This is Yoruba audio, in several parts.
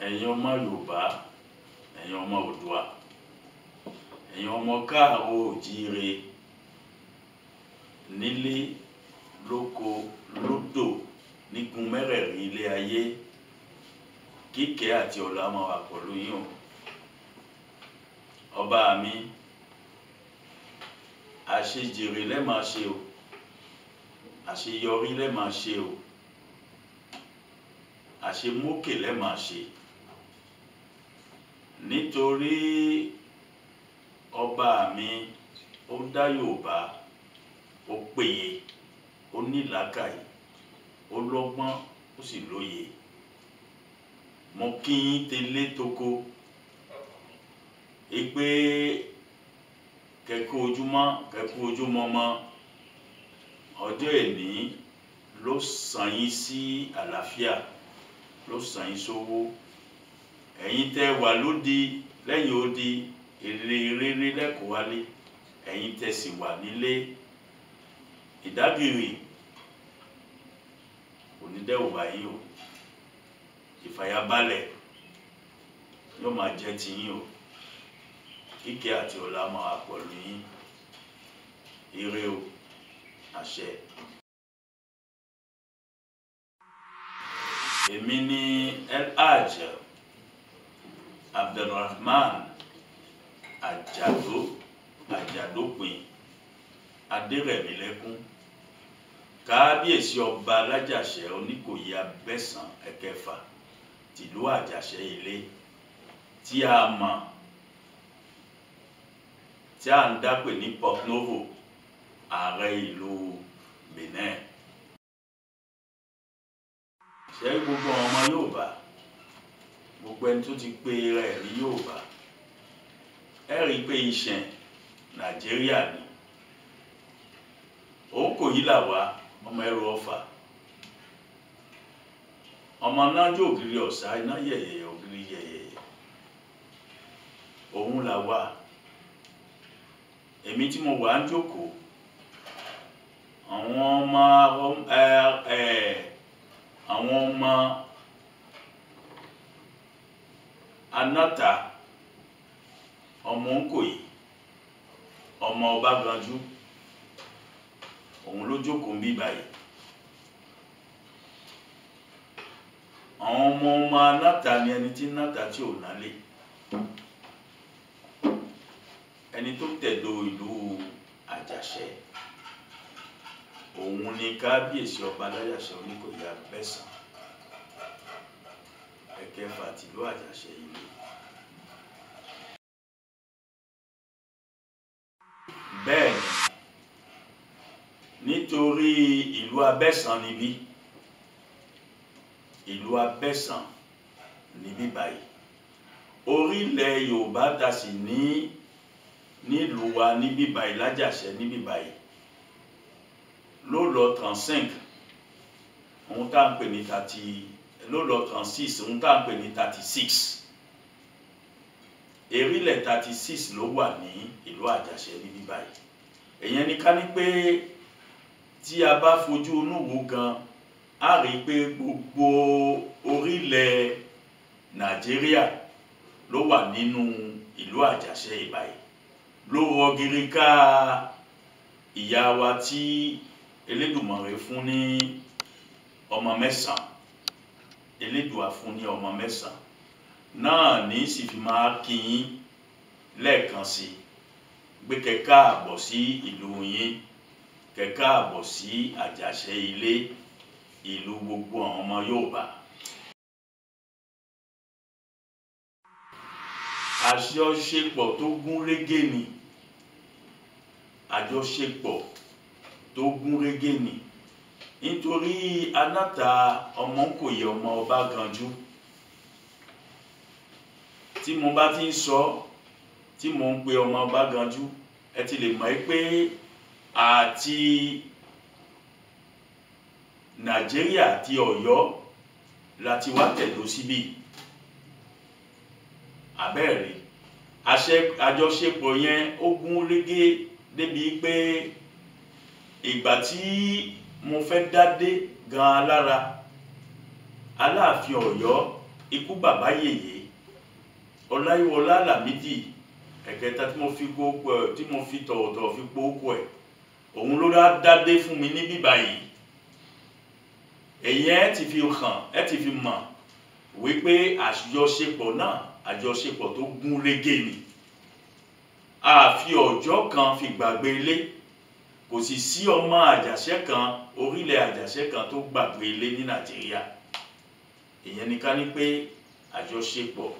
Ẹ̀yin ọmọ Yorùbá, ẹ̀yin ọmọ Oòduà, ẹ̀yin ọmọ káàárọ̀ oòjíire, nílé lóko lódò nígun mẹ́rẹ̀ẹ̀rin ilé ayé, kíkẹ́ àti ọlá máa wà pẹ̀lú yín o. Ọba mi, àṣejèrè lẹ́ máa ṣe o, àṣeyọrí lẹ́ máa ṣe o, àṣemókè lẹ́ máa ṣe. Nítorí ọba mi ó dá Yorùbá, ó péye, ó ní làákàyè, ó lọ́gbọ́n, ó sì lóye. Mo kí yín telé toko pé kẹ́kọ̀ọ́ ojúmọ́, kẹ́kọ̀ọ́ ojúmọmọ. Ọjọ́ èní ló sàn yín sí àlàáfíà, ló sàn yín sówó. Ẹ̀yin tẹ́ wà lódi lẹ́yìn odi, èrè rere lẹ́kọ̀ọ́ wálé. Ẹ̀yin tẹ́ sì wà nílé, ìdágìrì kò ní dẹ́rù bà yín o. Ìfàyàbalẹ̀ yóò máa jẹ́ tiyín o. Kíkẹ́ àti ọlá máa pẹ̀lú yín. Ire o, àṣẹ. Èmi ni El-Hajj Abdulrahman Àjàdó Àjàdópin Adérẹ̀mílẹ́kún, kábíyèsí ọba Alájàṣẹ́ Oníkòyí Abẹ́sàn ẹ̀kẹfà tìlú Àjàṣẹ́ Ilé, tí a mọ̀ tí a ń dápè ní Port Novo, ààrẹ ìlú Benin. Ṣé gbogbo àwọn ọmọ Yorùbá, gbogbo ẹni tó ti pé rẹ̀ ní Yorùbá, ẹ rí i pé iṣẹ́ Nàìjíríà ni. Òun kò yí là wá, ọmọ ẹrù ọfà, ọmọ náà jó ògiri ọ̀sá, iná yẹ̀yẹ̀ ògiri yẹ̀yẹ̀, òun là wá. Èmi tí mo wà ń jókòó, àwọn ọmọ àwọn ọmọ Anáta, ọmọ Òǹkòyí, ọmọ Ọbáganjú, òun ló jókòó ń bí báyìí. Àwọn ọmọ ọmọ Anáta ni ẹni tí náta tí ò nálé, ẹni tó tẹ̀dó ìlú Àjàṣẹ́, òun ni kábíyèsí ọba Alájàṣẹ́ Oníkòyí Abẹ́sàn ẹ̀kẹfà tìlú Àjàṣẹ́ Ilé. Bẹ́ẹ̀ ni, nítorí ìlú Abẹ́sàn níbí, ìlú Abẹ́sàn níbí báyìí. Orílẹ̀ Yorùbá ta sì ní nílùú wa níbí báyìí, l'Ájàṣẹ́ níbí báyìí, ló lọ 35, ohun tá à ń pè ní 30, ló lọ 36, ohun tá à ń pè ní 36. Erílẹ̀ 36 ló wà ní ìlú Àjàṣẹ́ níbí báyìí. Èyàn ní ká ní pé tí a bá fojú inú wo gan, a rí i pé gbogbo orílẹ̀ Nàìjíríà ló wà nínú ìlú Àjàṣẹ́ ìbáyìí, ló rọ gírí ká ìyá wa tí Elédùmarè fún ní ọmọ mẹ́sàn-án, Elédùà fún ní ọmọ mẹ́sàn-án náà ní sì fi máa kí yín lẹ́ẹ̀kan sí i gbé kẹ́kẹ́ àbọ̀ sí ìlú yín, kẹ́kẹ́ àbọ̀ sí Àjàṣẹ́ Ilé, ìlú gbogbo àwọn ọmọ Yorùbá. Àjọṣepọ̀ tó gún régé ni, àjọṣepọ̀ tó gún régé ni, nítorí Anáta ọmọ Òǹkòyí ọmọ Ọbáganjú, tí mo bá ti ń sọ, tí mo ń pe ọmọ Ọbáganjú, ẹ ti lè mọ̀ pé àti Nàìjíríà àti Ọ̀yọ́ la ti wá tẹ̀dó síbí. Àbẹ́ẹ̀rí àjọṣepọ̀ yẹn ó gún régé débi pé ìgbà tí mo fẹ́ dádé gan-an lára, Aláàfin Ọ̀yọ́ Ikú bàbá yèyé Ọláyíwọlá Lámídì ẹ̀kẹta tí mo fi kókó ẹ̀, tí mo fi tọ̀wọ̀tọ̀wọ̀ fi kókó ẹ̀, òun ló dádé fún mi ní bíbá yìí. Èyí ẹ ti fi hàn, ẹ ti fi mọ̀ wípé àjọṣepọ̀ náà àjọṣepọ̀ tó gún régé ni. A fi ọjọ́ kan fi gbàgbé ilé, kò sì sí ọmọ Àjàṣẹ́ kan, orílẹ̀ Àjàṣẹ́ kan tó gbàgbé ilé ní Nàìjíríà. Ìyẹn ni ká ní pé àjọṣepọ̀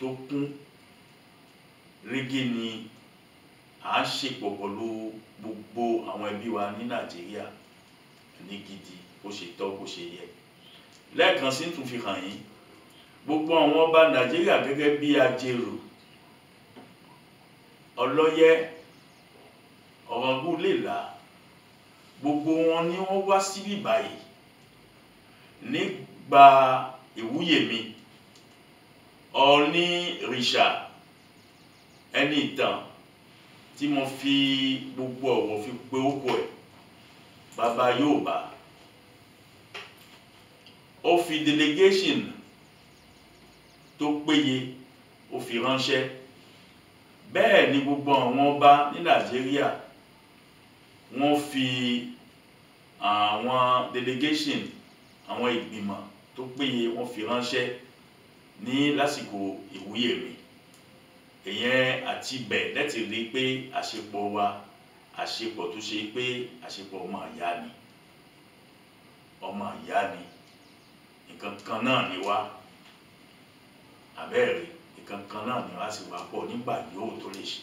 tó kún régé ni à ń ṣepọ̀ pẹ̀lú gbogbo àwọn ẹbí wa ní Nàìjíríà ní gidi, bó ṣe tọ́ bó ṣe yẹ. Lẹ́ẹ̀kan sí tún fi hàn yín gbogbo àwọn ọba Nàìjíríà gẹ́gẹ́ bí Ajerò, Ọlọ́yẹ, Ọ̀ràngún Iléèlá, gbogbo wọn ni wọ́n wá síbí báyìí nígbà ìwúyè mi. Ọọ̀ni rìṣà ẹni ìtàn tí mo fi gbogbo ọ̀wọ̀ fi pe ókọ ẹ̀, bàbá Yorùbá, ó fi delegation tó péye ó fi ránṣẹ́. Bẹ́ẹ̀ ni gbogbo àwọn ọba ní Nàìjíríà wọ́n fi àwọn delegation, àwọn ìgbìmọ̀ tó péye wọ́n fi ránṣẹ́ ní lásìkò ìwúyè mi. Ìyẹn àti bẹ̀ láti rí pé àṣepọ̀ wa, àṣepọ̀ tó ṣe pé àṣepọ̀ ọmọ ìyá ni, ọmọ ìyá ni, nǹkan kan náà ni wá, àbẹ́ẹ̀rí nǹkan kan náà ni wá sì wá pọ̀ nígbà yóò tó lè ṣe.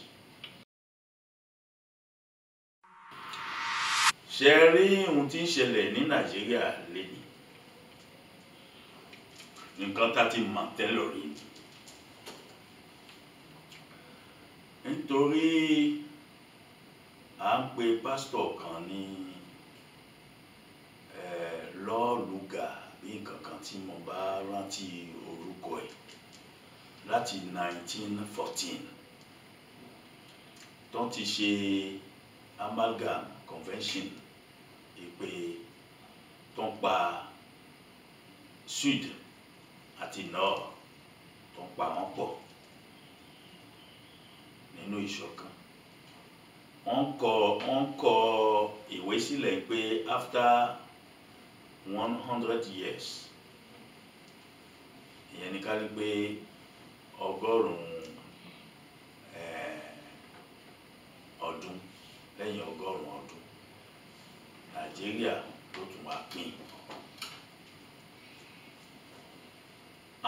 Ṣe rí ohun tí ń ṣẹlẹ̀ ní Nàìjíríà lẹ́yìn, nǹkan tá ti mọ̀ tẹ́lẹ̀ rí ni. Nítorí à ń pe pásítọ̀ kan ní Lọ́ọ̀lùgà bí nǹkan kan tí mo bá rántí orúkọ ẹ̀ láti 1914 tó ti ṣe amalgam convention ìpè tó ń pa Sud àti Nord, tó ń pa wọ́n pọ̀ nínú ìṣọ̀kan. Wọ́n kọ ìwé sílẹ̀ pé after 100 years, ìyẹn ni ká ní pé 100 ọdún, lẹ́yìn 100 ọdún Nàìjíríà ló tún wá pín.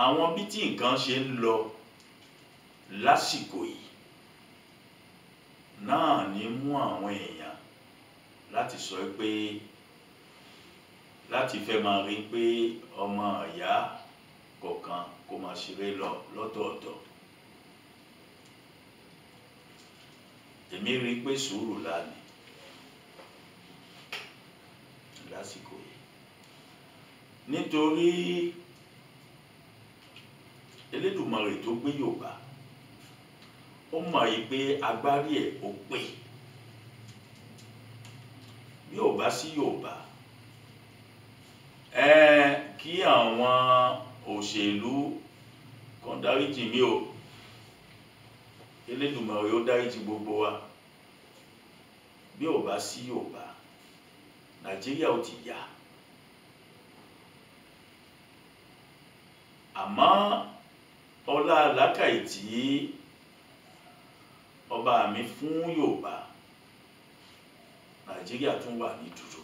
Àwọn bí tí nǹkan ṣe ń lọ lásìkò yìí náà ní mú àwọn èèyàn láti sọ pé, láti fẹ́ máa rí pé ọmọ ìyá kọ̀ọ̀kan kó máa ṣeré lọ lọ́tọ̀ọ̀tọ̀. Èmi rí pé sùúrù la ní lásìkò yìí, nítorí Elédùmarè tó gbé Yorùbá, ó mọ̀ yìí pé agbárí ẹ̀ ó pé. Bí ò bá sí Yorùbá, kí àwọn òṣèlú kan dáríjì mí o, Elédùmarè ó dáríjì gbogbo wa. Bí ò bá sí Yorùbá, Nàìjíríà ó ti yà. Àmọ́ ọlá làákàyè tí ọba mi fún Yorùbá, Nàìjíríà tún wà ní dúdú.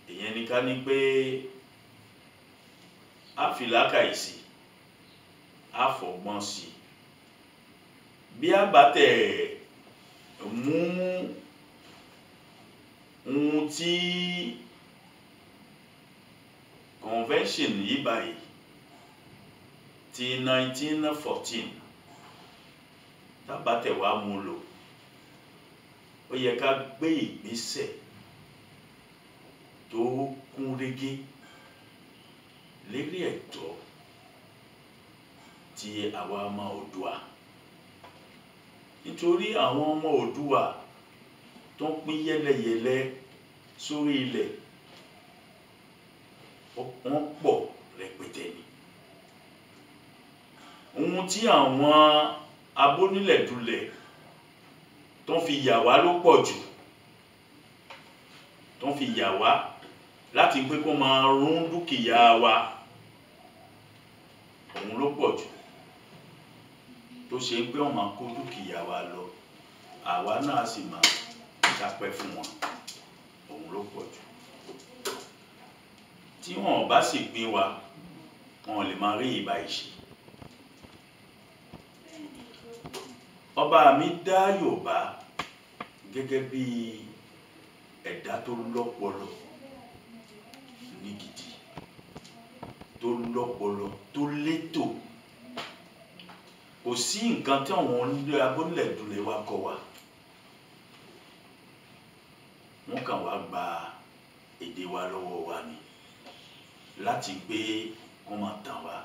Ìyẹn ni ká ní pé a fi làákàyè sí, a fọgbọ́n sí. Bí a bá tẹ̀ mú ohun tí convention yìí báyìí ti 1914 tá bá tẹ̀ wá mú lò, ó yẹ ká gbé ìgbésẹ̀ tó kún régé lérí ẹ̀tọ́ ti àwa ọmọ Oòduà. Nítorí àwọn ọmọ Oòduà tó ń pín yẹ́lẹyẹ̀lẹ sórí ilẹ̀, wọ́n pọ̀ Ohun tí àwọn abónílẹ̀dulẹ̀ tó ń fi yà wá ló pọ̀ jù, tó ń fi yà wá láti pé kó máa rún dúkìá wa, òun ló pọ̀ jù, tó ṣe pé wọ́n máa kó dúkìá wa lọ, àwa náà sì máa dápẹ́ fún wọn, òun ló pọ̀ jù. Tí wọn ò bá sì pín wa, wọn ò lè máa rí ìbá ìṣe. Ọba mi dá Yorùbá gẹ́gẹ́ bí ẹ̀dá tó lọ́pọlọ ní gidi, tó lọ́pọlọ, tó létò. Kò sí nǹkan tí àwọn abónílẹ̀dulẹ̀ wa kọ́ wa, wọ́n kàn wá gba èdè wa lọ́wọ́ wa ni, láti gbé kó máa tàn wá,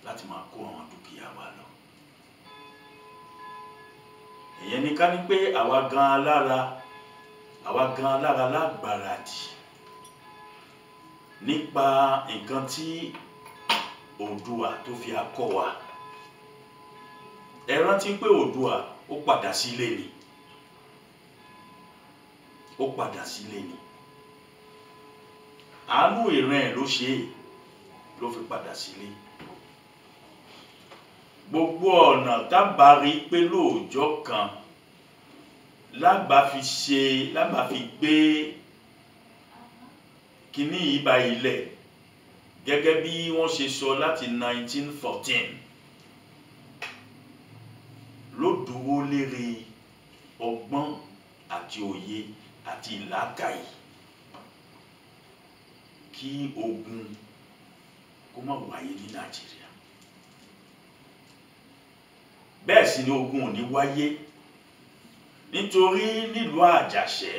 láti máa kó àwọn dúkìá wa lọ. Ìyẹn ni ká ní pé àwa gan alára, àwa gan alára lágbáradì nípa nǹkan tí Oòduà tó fi akọ wa. Ẹ rántí pé Oòduà ó padà sílé ni, ó padà sílé ni. Àánú ìran ẹ̀ ló ṣe é ló fi padà sílé. Gbogbo ọ̀nà tábà rí pé lóòjọ́ kan lágbà fi ṣe, lágbà fi gbé kíní yìí bá ilẹ̀ gẹ́gẹ́ bí wọ́n ṣe sọ láti 1914 ló dúró lérí ọgbọ́n àti òye àti ìlàkàyè kí ogun kó má wáyé ní Nàìjíríà. Bẹ́ẹ̀ sì ni ogun ò ní wáyé, nítorí nílùú Àjàṣẹ́,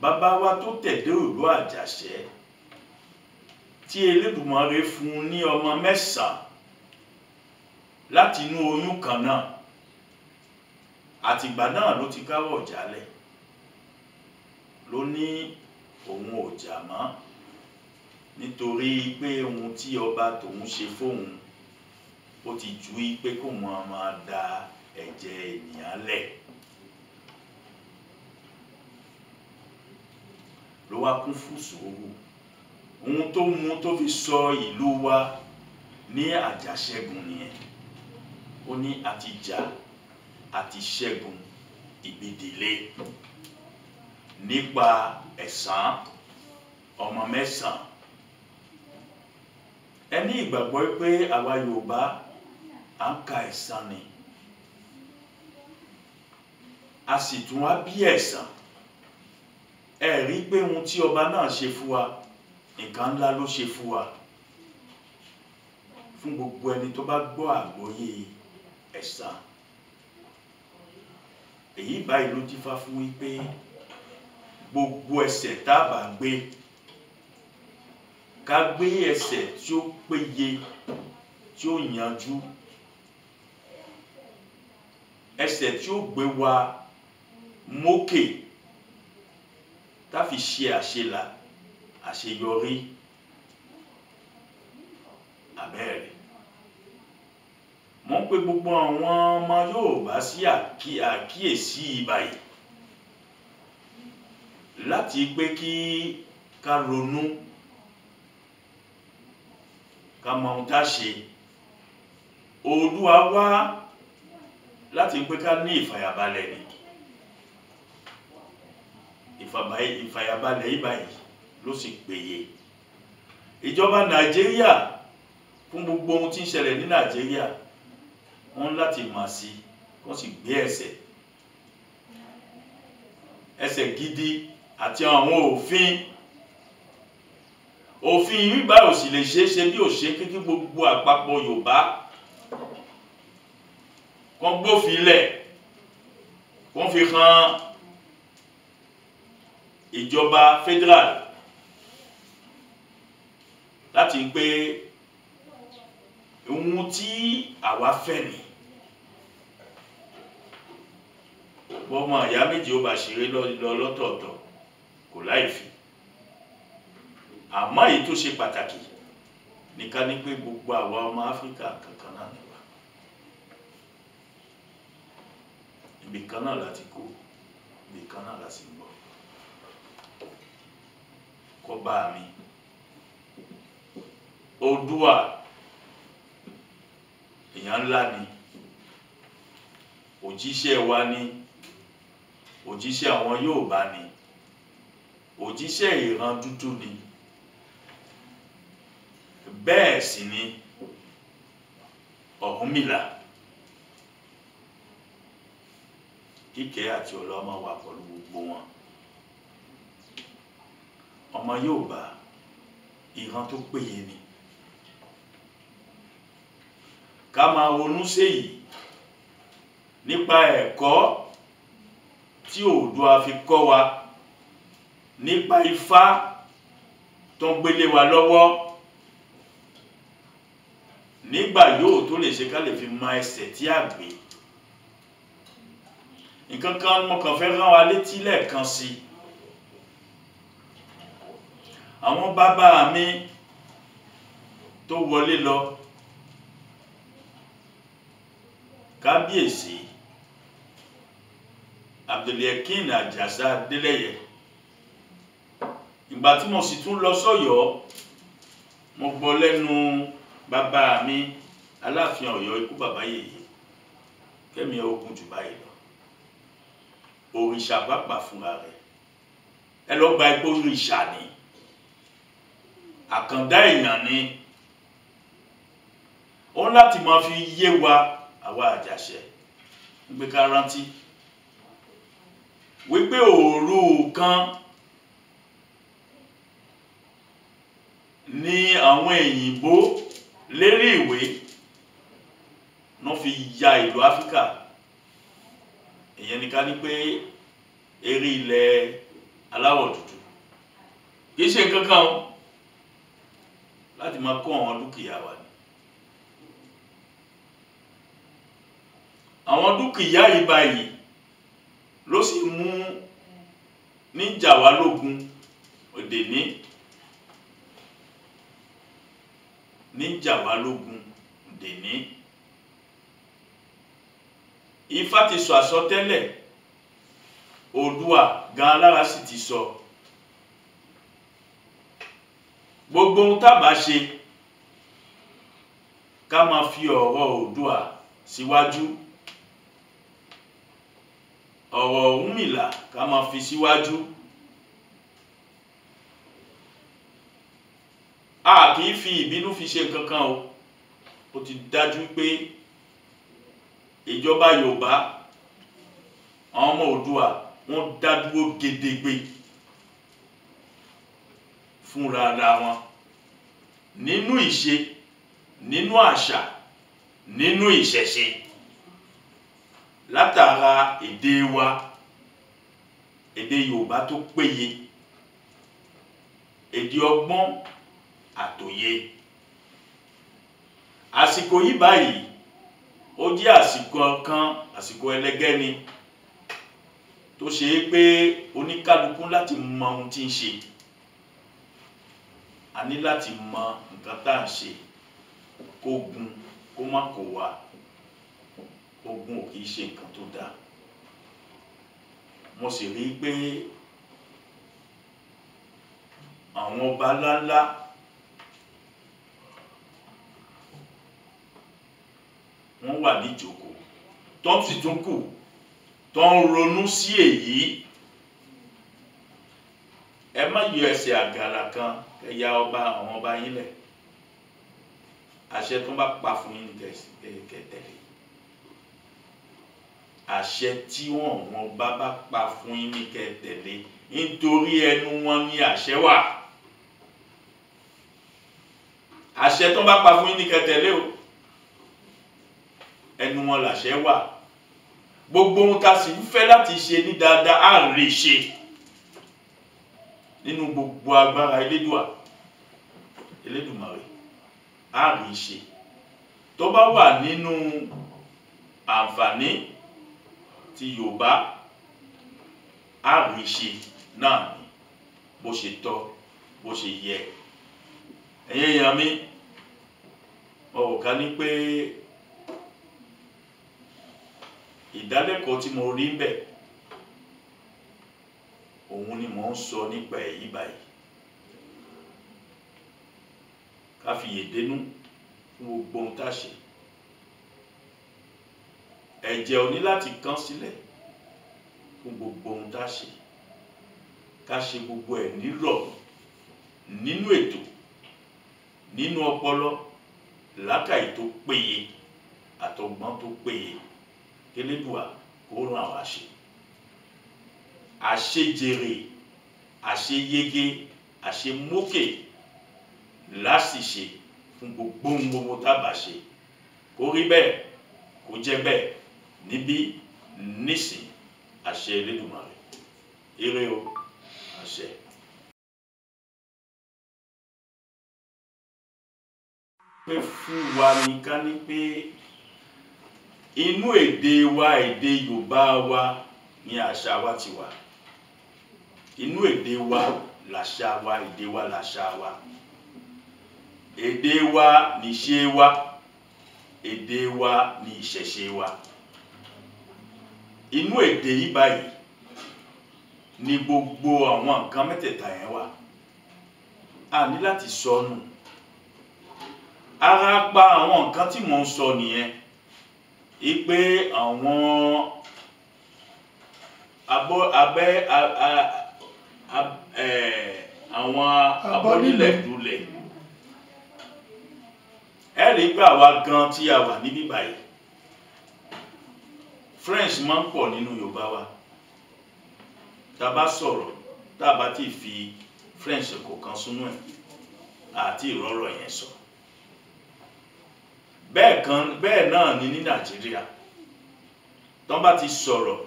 bàbá wa tó tẹ̀dó ìlú Àjàṣẹ́ tí Elédùmarè fún un ní ọmọ 9 láti inú oyún kan náà, àtìgbà náà ló ti káwọ́ jálẹ̀, ló ní òun ò jà mọ́, nítorí pé ohun tí ọba tòun ṣe fóun ó ti ju pé kóun máa da ẹ̀jẹ̀ ènìyàn lẹ̀. Ló wá kún fún sùúrù. Ohun tó mú tó fi sọ ìlú wa ní Àjàṣẹ́gun nìyẹn. Ó ní àti jà àti ṣẹ́gun ìbídìlé nípa ẹ̀san ọmọ 9. Ẹ ní ìgbàgbọ́ pé àwa Yorùbá à ń ka ẹ̀san ni, a sì tún wá bí ẹ̀san. Ẹ rí pé ohun tí ọba náà ṣe fún wa, nǹkan ńlá ló ṣe fún wa. Fún gbogbo ẹni tó bá gbọ́ àgbọ́yé ẹ̀san, èyí báyìí ló dífá fún wípé gbogbo ẹsẹ̀ tá a bá gbé, ká gbé ẹsẹ̀ tí ó péye, tí ó yanjú, ẹsẹ̀ tí ó gbé wa mókè, tá fi ṣe àṣelà, àṣeyọrí. Àbẹ́ẹ̀rẹ̀, mo ń pe gbogbo àwọn ọmọ Yorùbá sí àkíyèsí báyìí láti pé kí ká ronú, ká mọ ohun tá a ṣe. Oòduà wá láti pé ká ní ìfàyàbalẹ̀ ni. Ìfàyàbalẹ̀ yìí báyìí ló sì péye. Ìjọba Nàìjíríà, fún gbogbo ohun tí ń ṣẹlẹ̀ ní Nàìjíríà, wọ́n láti mọ̀ sí, wọ́n sì gbé ẹsẹ̀, ẹsẹ̀ gidi àti àwọn òfin. Òfin yìí báyìí ò sì lè ṣeé ṣe bí ò ṣe kí gbogbo àpapọ̀ Yorùbá kàn gbófin lẹ̀, kàn fi hàn ìjọba federal láti pé ohun tí àwa fẹ́ ni. Bọ́mọ ìyá méjì ó bá ṣeré lọ lọ́tọ̀ọ̀tọ̀ kò láì fi. Àmọ́ èyí tó ṣe pàtàkì Ní ká ní pé gbogbo àwa ọmọ Áfíríkà kankan náà ni wá, ibì kan náà láti kó, ibì kan náà láti ń bọ̀. Kọ́ba mi Oòduà èèyàn ńlá ni, òjíṣẹ́ wa ni, òjíṣẹ́ àwọn Yorùbá ni, òjíṣẹ́ ìran dúdú ni, bẹ́ẹ̀ sì ni Ọ̀rúnmìlà. Kíkẹ́ àti ọlọ́mọ wà pẹ̀lú gbogbo wọn. Ọmọ Yorùbá ìran tó péye ni. Ká máa ronú séyìí nípa ẹ̀kọ́ tí Oòduà fi kọ́ wa, nípa Ifá tó ń gbélé wa lọ́wọ́ nígbà yóò tó lè ṣe ká lè fi mọ ẹsẹ̀ tí a gbé. Nǹkan kan mo kàn fẹ́ rán wa létí lẹ́ẹ̀kan sí i. Àwọn bàbá mi tó wọlé lọ, Kábíyèsí Abdulyakin Àjàsà Adélẹ́yẹ, ìgbà tí mo sì tún lọ sọ́yọ́, mo gbọ́ lẹ́nu bàbá mi Aláàfin Ọ̀yọ́, ikú bàbá yèyé, kẹ́mi ogun jù báyìí lọ. Òrìṣà pàpà fúnra rẹ̀, ẹ lọ gba ipò òrìṣà ni, àkàndá èèyàn ni. Ó láti máa fi yé wa àwa Àjàṣẹ́ ń gbé ká rántí wípé òru kan ní àwọn èyìnbó lérí ìwé wọ́n fi ya ìlú Áfíríkà. Ìyẹn ni ká ní pé eré ilẹ̀ aláwọ̀ dúdú kì í ṣe nǹkan kan láti máa kó àwọn dúkìá wa ni. Àwọn dúkìá yìí báyìí ló sì mú níjà wá lógun òde ní níjà wá lógun òde ní. Ifá ti sọ àsọtẹ́lẹ̀, Oòduà gan alára sì ti sọ. Gbogbo ohun tá bá ṣe, ká máa fi ọ̀rọ̀ Oòduà síwájú, ọ̀rọ̀ Ọ̀rúnmìlà ká máa fi síwájú. A kì í fi ìbínú fi ṣe nǹkan kan o. Ó ti dájú pé ìjọba Yorùbá, àwọn ọmọ Oòduà wọ́n dá dúró gedegbe fúnra ara wọn nínú ìṣe, nínú àṣà, nínú ìṣẹ̀ṣe, látara èdè wa, èdè Yorùbá tó péye, èdè ọgbọ́n àtòye. Àsìkò yìí báyìí ó jẹ́ àsìkò kan, àsìkò ẹlẹgẹ́ ni, tó ṣe é pé oníkálukú láti mọ ohun tí ń ṣe. A ní láti mọ nǹkan tá à ń ṣe, kó gun kó má kó wa. Ogun ò kì í ṣe nǹkan tó dáa. Mo sì rí i pé àwọn ọba ńláńlá wọ́n wà níjókòó, tó sì tún kù tó ń ronú sí èyí. Ẹ má yọ ẹsẹ̀ àgàlà kan ẹ̀yà ọba àwọn ọba yín lẹ̀. Àṣẹ tó bá pa fún yín ní kẹ́ tẹ̀lé. Àṣẹ tí wọ́n bá bá pa fún yín ní kẹ́ tẹ̀lé, nítorí ẹnu wọn ni àṣẹ wà. Àṣẹ tó bá pa fún yín ní kẹ́ tẹ̀lé o, ẹnu wọn làṣẹ wà. Gbogbo ohun tá a sì ń fẹ́ láti ṣe ní dáadáa á lè ṣe nínú gbogbo agbára Elédùà, Elédùmarè, á rí ṣe. Tó bá wà nínú àǹfààní ti Yorùbá, á rí ṣe náà ni, bó ṣe tọ́, bó ṣe yẹ. Ẹ̀yin èèyàn mi, Mo rò ká ní pé ìdálẹ́kọ̀ọ́ tí mo rí ń bẹ̀ òun ni mò ń sọ nípa èyí báyìí. Ká fi yèdénú fún gbogbo ohun tá a ṣe. Ẹ̀jẹ̀ ò ní láti kán sílẹ̀ fún gbogbo ohun tá a ṣe. Ká ṣe gbogbo ẹ̀ nírọ̀ nínú ètò, nínú ọpọlọ, làákàyè tó péye àtọgbọ́n tó péye. Kélédùà kó ràn wá ṣe. Àṣejèrè, àṣeyege, àṣemókè láṣìṣe fún gbogbo ohun gbogbo tá a bá ṣe. Kó rí bẹ́ẹ̀, kó jẹ́ bẹ́ẹ̀ níbí nísìn, àṣẹ Elédùmarè. Ire o, àṣẹ. Pé fún wa ní ká ní pé inú èdè wa, èdè Yorùbá wa ni àṣà wa ti wà. Inú èdè wa làṣà wa, èdè wa làṣà wa. Èdè wa nìṣe wa, èdè wa ni ìṣẹ̀ṣe wa. Inú èdè yìí báyìí ni gbogbo àwọn nǹkan mẹ́tẹ̀ẹ̀ta yẹn wà. A ní láti sọnù. Ara pa àwọn nǹkan tí mò ń sọ nìyẹn, pé àwọn àwọn abọ́nilẹ̀dúlẹ̀. Ẹ rí pé àwa gan tí a wà níbí báyìí, French máa ń pọ̀ nínú Yorùbá wa. Tá a bá sọ̀rọ̀, tá a bá ti fi French kọ̀ọ̀kan sínú ẹ̀, àti ìrọ̀rọ̀ yẹn sọ. Bẹ́ẹ̀ náà ni ní Nàìjíríà. Tọ́n bá ti sọ̀rọ̀,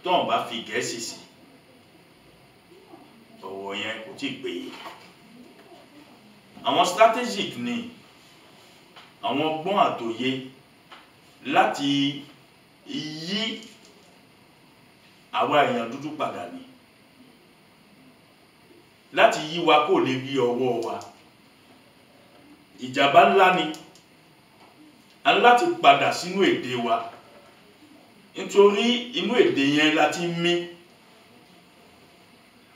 tọ́n bá fi Gẹ̀ẹ́sì sí, ọ̀wọ̀ yẹn kò tíì péye. Àwọn strategic ni àwọn ọgbọ́n àtòye láti yí àwa èèyàn dúdú padà ni, láti yí wa kó lè rí ọwọ́ wa. Ìjàmbá ńlá ni. A ní láti padà sínú èdè wa, nítorí inú èdè yẹn la ti ń mí.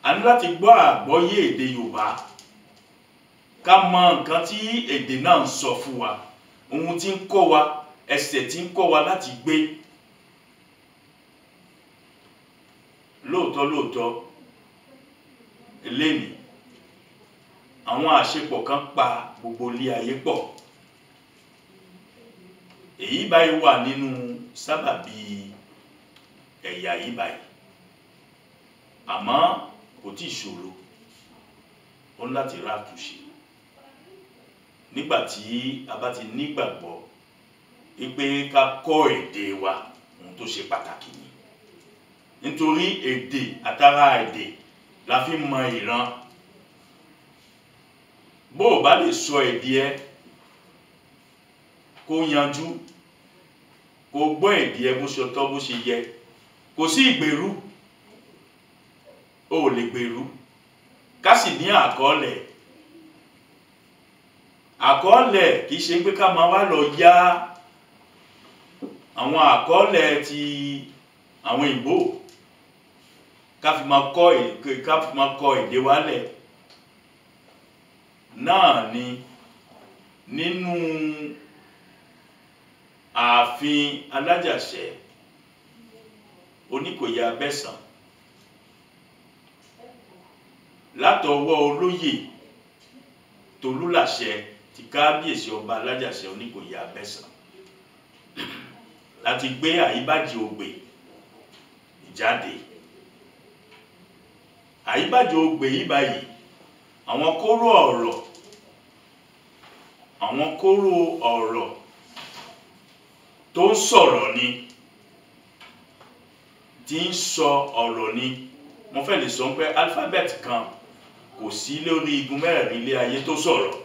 A ní láti gbọ́ àgbọ́yé èdè Yorùbá, ká mọ nǹkan tí èdè náà ń sọ fún wa, ohun tí ń kọ́ wa, ẹsẹ̀ tí ń kọ́ wa láti gbé. Lóòótọ́ lóòótọ́, eléyìí àwọn àṣepọ̀ kan pa gbogbo ilé ayé pọ̀. Èyí báyìí wà nínú sábàbí ẹ̀yà yìí báyìí, àmọ́ kò tí ì ṣòro, ó ní láti ràtúnṣe. Nígbà tí a bá ti nígbàgbọ́ pé ká kọ́ èdè wa, ohun tó ṣe pàtàkì ni. Nítorí èdè àtàrà èdè la fi mọ ìran. Bó o bá lè sọ èdè ẹ kó yanjú, kó gbọ́ èdè ẹ bó ṣe tọ́ bó ṣe yẹ, kò sí ìgbèrú, o ò lè gbèrú. Ká sì ní àkọọ́lẹ̀. Àkọọ́lẹ̀ kì í ṣe pé ká máa wá lọ yá àwọn àkọọ́lẹ̀ ti àwọn Ìgbò ká fi máa kọ èdè wa lẹ̀. Náà ni nínú ààfin Alájàṣẹ́ Oníkòyí Abẹ́sàn, látọwọ́ olóyè Tolúlàṣẹ ti kábíyèsí ọba Alájàṣẹ́ Oníkòyí Abẹ́sàn láti gbé Àyíbájì Ogbè jáde. Àyíbájì Ogbè yìí báyìí, àwọn kóró ọ̀rọ̀ tó ń sọ̀rọ̀ ni, tí ń sọ ọ̀rọ̀ ni. Mo fẹ́ lè sọ pé alifábẹ́ẹ̀tì kan kò sí lórí igun mẹ́rẹ̀ẹ̀rin ilé ayé tó sọ̀rọ̀.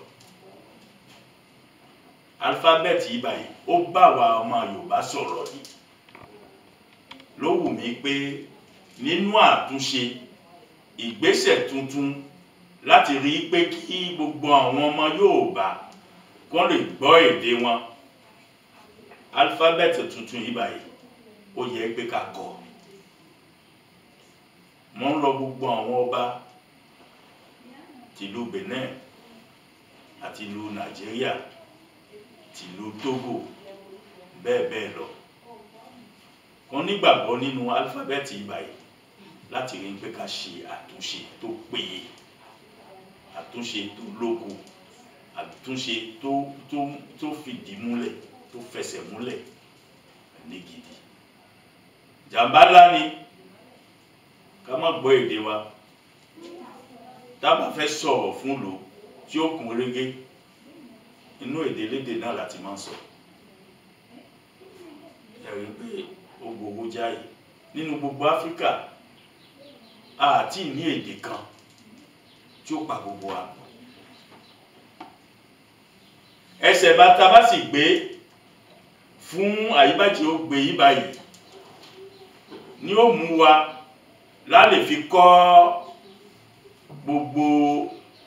Alifábẹ́ẹ̀tì yìí báyìí ó bá wa ọmọ Yorùbá sọ̀rọ̀ ni. Ló wù mí pé nínú àtúnṣe ìgbésẹ̀ tuntun láti rí i pé kí gbogbo àwọn ọmọ Yorùbá kó Kó lè gbọ́ èdè wọn. Alifábẹ́ẹ̀tì tuntun yìí báyìí ó yẹ pé ká kọ́. Mo ń rọ gbogbo àwọn ọba tìlú Benin àti ìlú Nàìjíríà, tìlú Togo, bẹ́ẹ̀ bẹ́ẹ̀ lọ, wọ́n nígbàgbọ́ nínú alifábẹ́ẹ̀tì yìí báyìí láti rí pé ká ṣe àtúnṣe tó péye, àtúnṣe tó lóko, àtúnṣe tó fìdí múlẹ̀, tó fẹsẹ̀ múlẹ̀ ní gidi. Jàmbá ńlá ni ká má gbọ́ èdè wa. Tá a bá fẹ́ sọ̀rọ̀ fún lò tí ó kún régé, inú èdè lédè náà láti máa ń sọ. Ẹ rí pé ó gbowó jáì nínú gbogbo Áfíríkà, àti ní èdè kan tí ó pa gbogbo wa. Ẹsẹ̀ bàtà bá sì gbé fún àyíbájì ó gbé yí báyìí ni ó mú wa lálè fi kọ́ gbogbo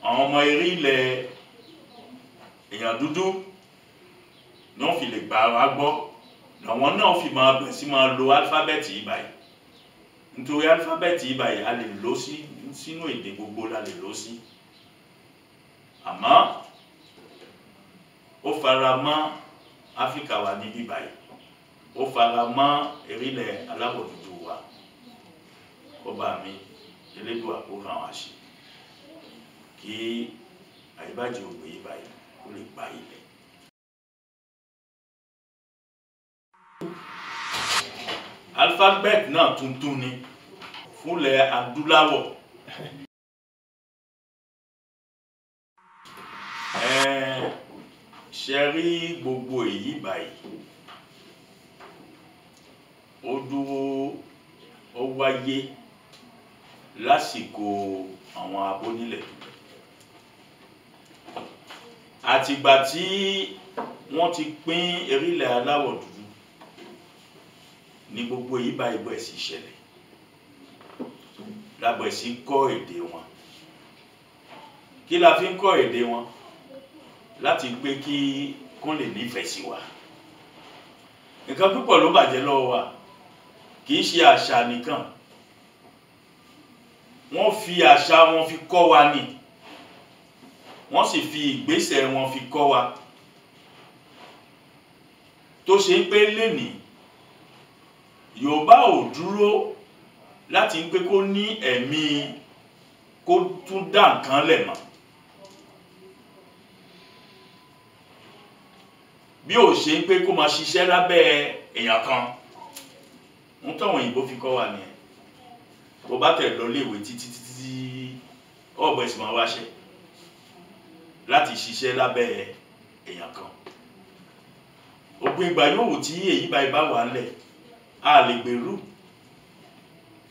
àwọn ọmọ eré ilẹ̀ èèyàn dúdú ní wọ́n fi lè gbà wá gbọ́, làwọn náà fi máa bẹ̀rẹ̀ sí máa lo alifábẹ́ẹ̀tì yìí báyìí. Nítorí alifábẹ́ẹ̀tì yìí báyìí a lè lò sí sínú èdè gbogbo la lè lò sí, àmọ́ ó fara mọ́ Áfíríkà wa níbí báyìí, ó fara mọ́ erílẹ̀ aláwọ̀ dúdú wa. Ọba mi Elédùà kó ràn wá ṣe kí àyíbájì ògbé yìí báyìí kó lè gba ilẹ̀. Alifábẹ́ẹ̀tì náà tuntun ni fúnlẹ̀ adúláwọ̀. Ṣe rí gbogbo èyí báyìí ó dúró, ó wáyé lásìkò àwọn abónílẹ̀. Àtìgbà tí wọ́n ti pín erílẹ̀ aláwọ̀ dúdú ní gbogbo èyí báyìí bẹ̀rẹ̀ sí ṣẹlẹ̀, lábẹ̀rẹ̀ sí kọ́ èdè wọn. Kí la fi ń kọ́ èdè wọn? Láti pé kí kún lè nífẹ̀ẹ́ sí wa. Nǹkan púpọ̀ ló bàjẹ́ lọ́wọ́ wa, kì í ṣe àṣà nìkan. Wọ́n fi àṣà wọn fi kọ́ wa ni, wọ́n sì fi ìgbésẹ̀ wọn fi kọ́ wa, tó ṣe ń pé lénìí Yorùbá ò dúró láti ń pé kó ní ẹ̀mí kó tún dá nǹkan lẹ̀ mọ́. Bí ò ṣe ń pé kó máa ṣiṣẹ́ lábẹ́ èèyàn kan, ń tọ́wọ̀n òyìnbó fi kọ́ wa nìyẹn. Bó bá tẹ̀ lọ léèwé títí títí ọ̀bọ̀ ẹ̀sìn máa wáṣẹ́ láti ṣiṣẹ́ lábẹ́ èèyàn kan. Òpin ìgbà yóò wò tí èyí báyìí bá wà ńlẹ̀, a lè gbèrú.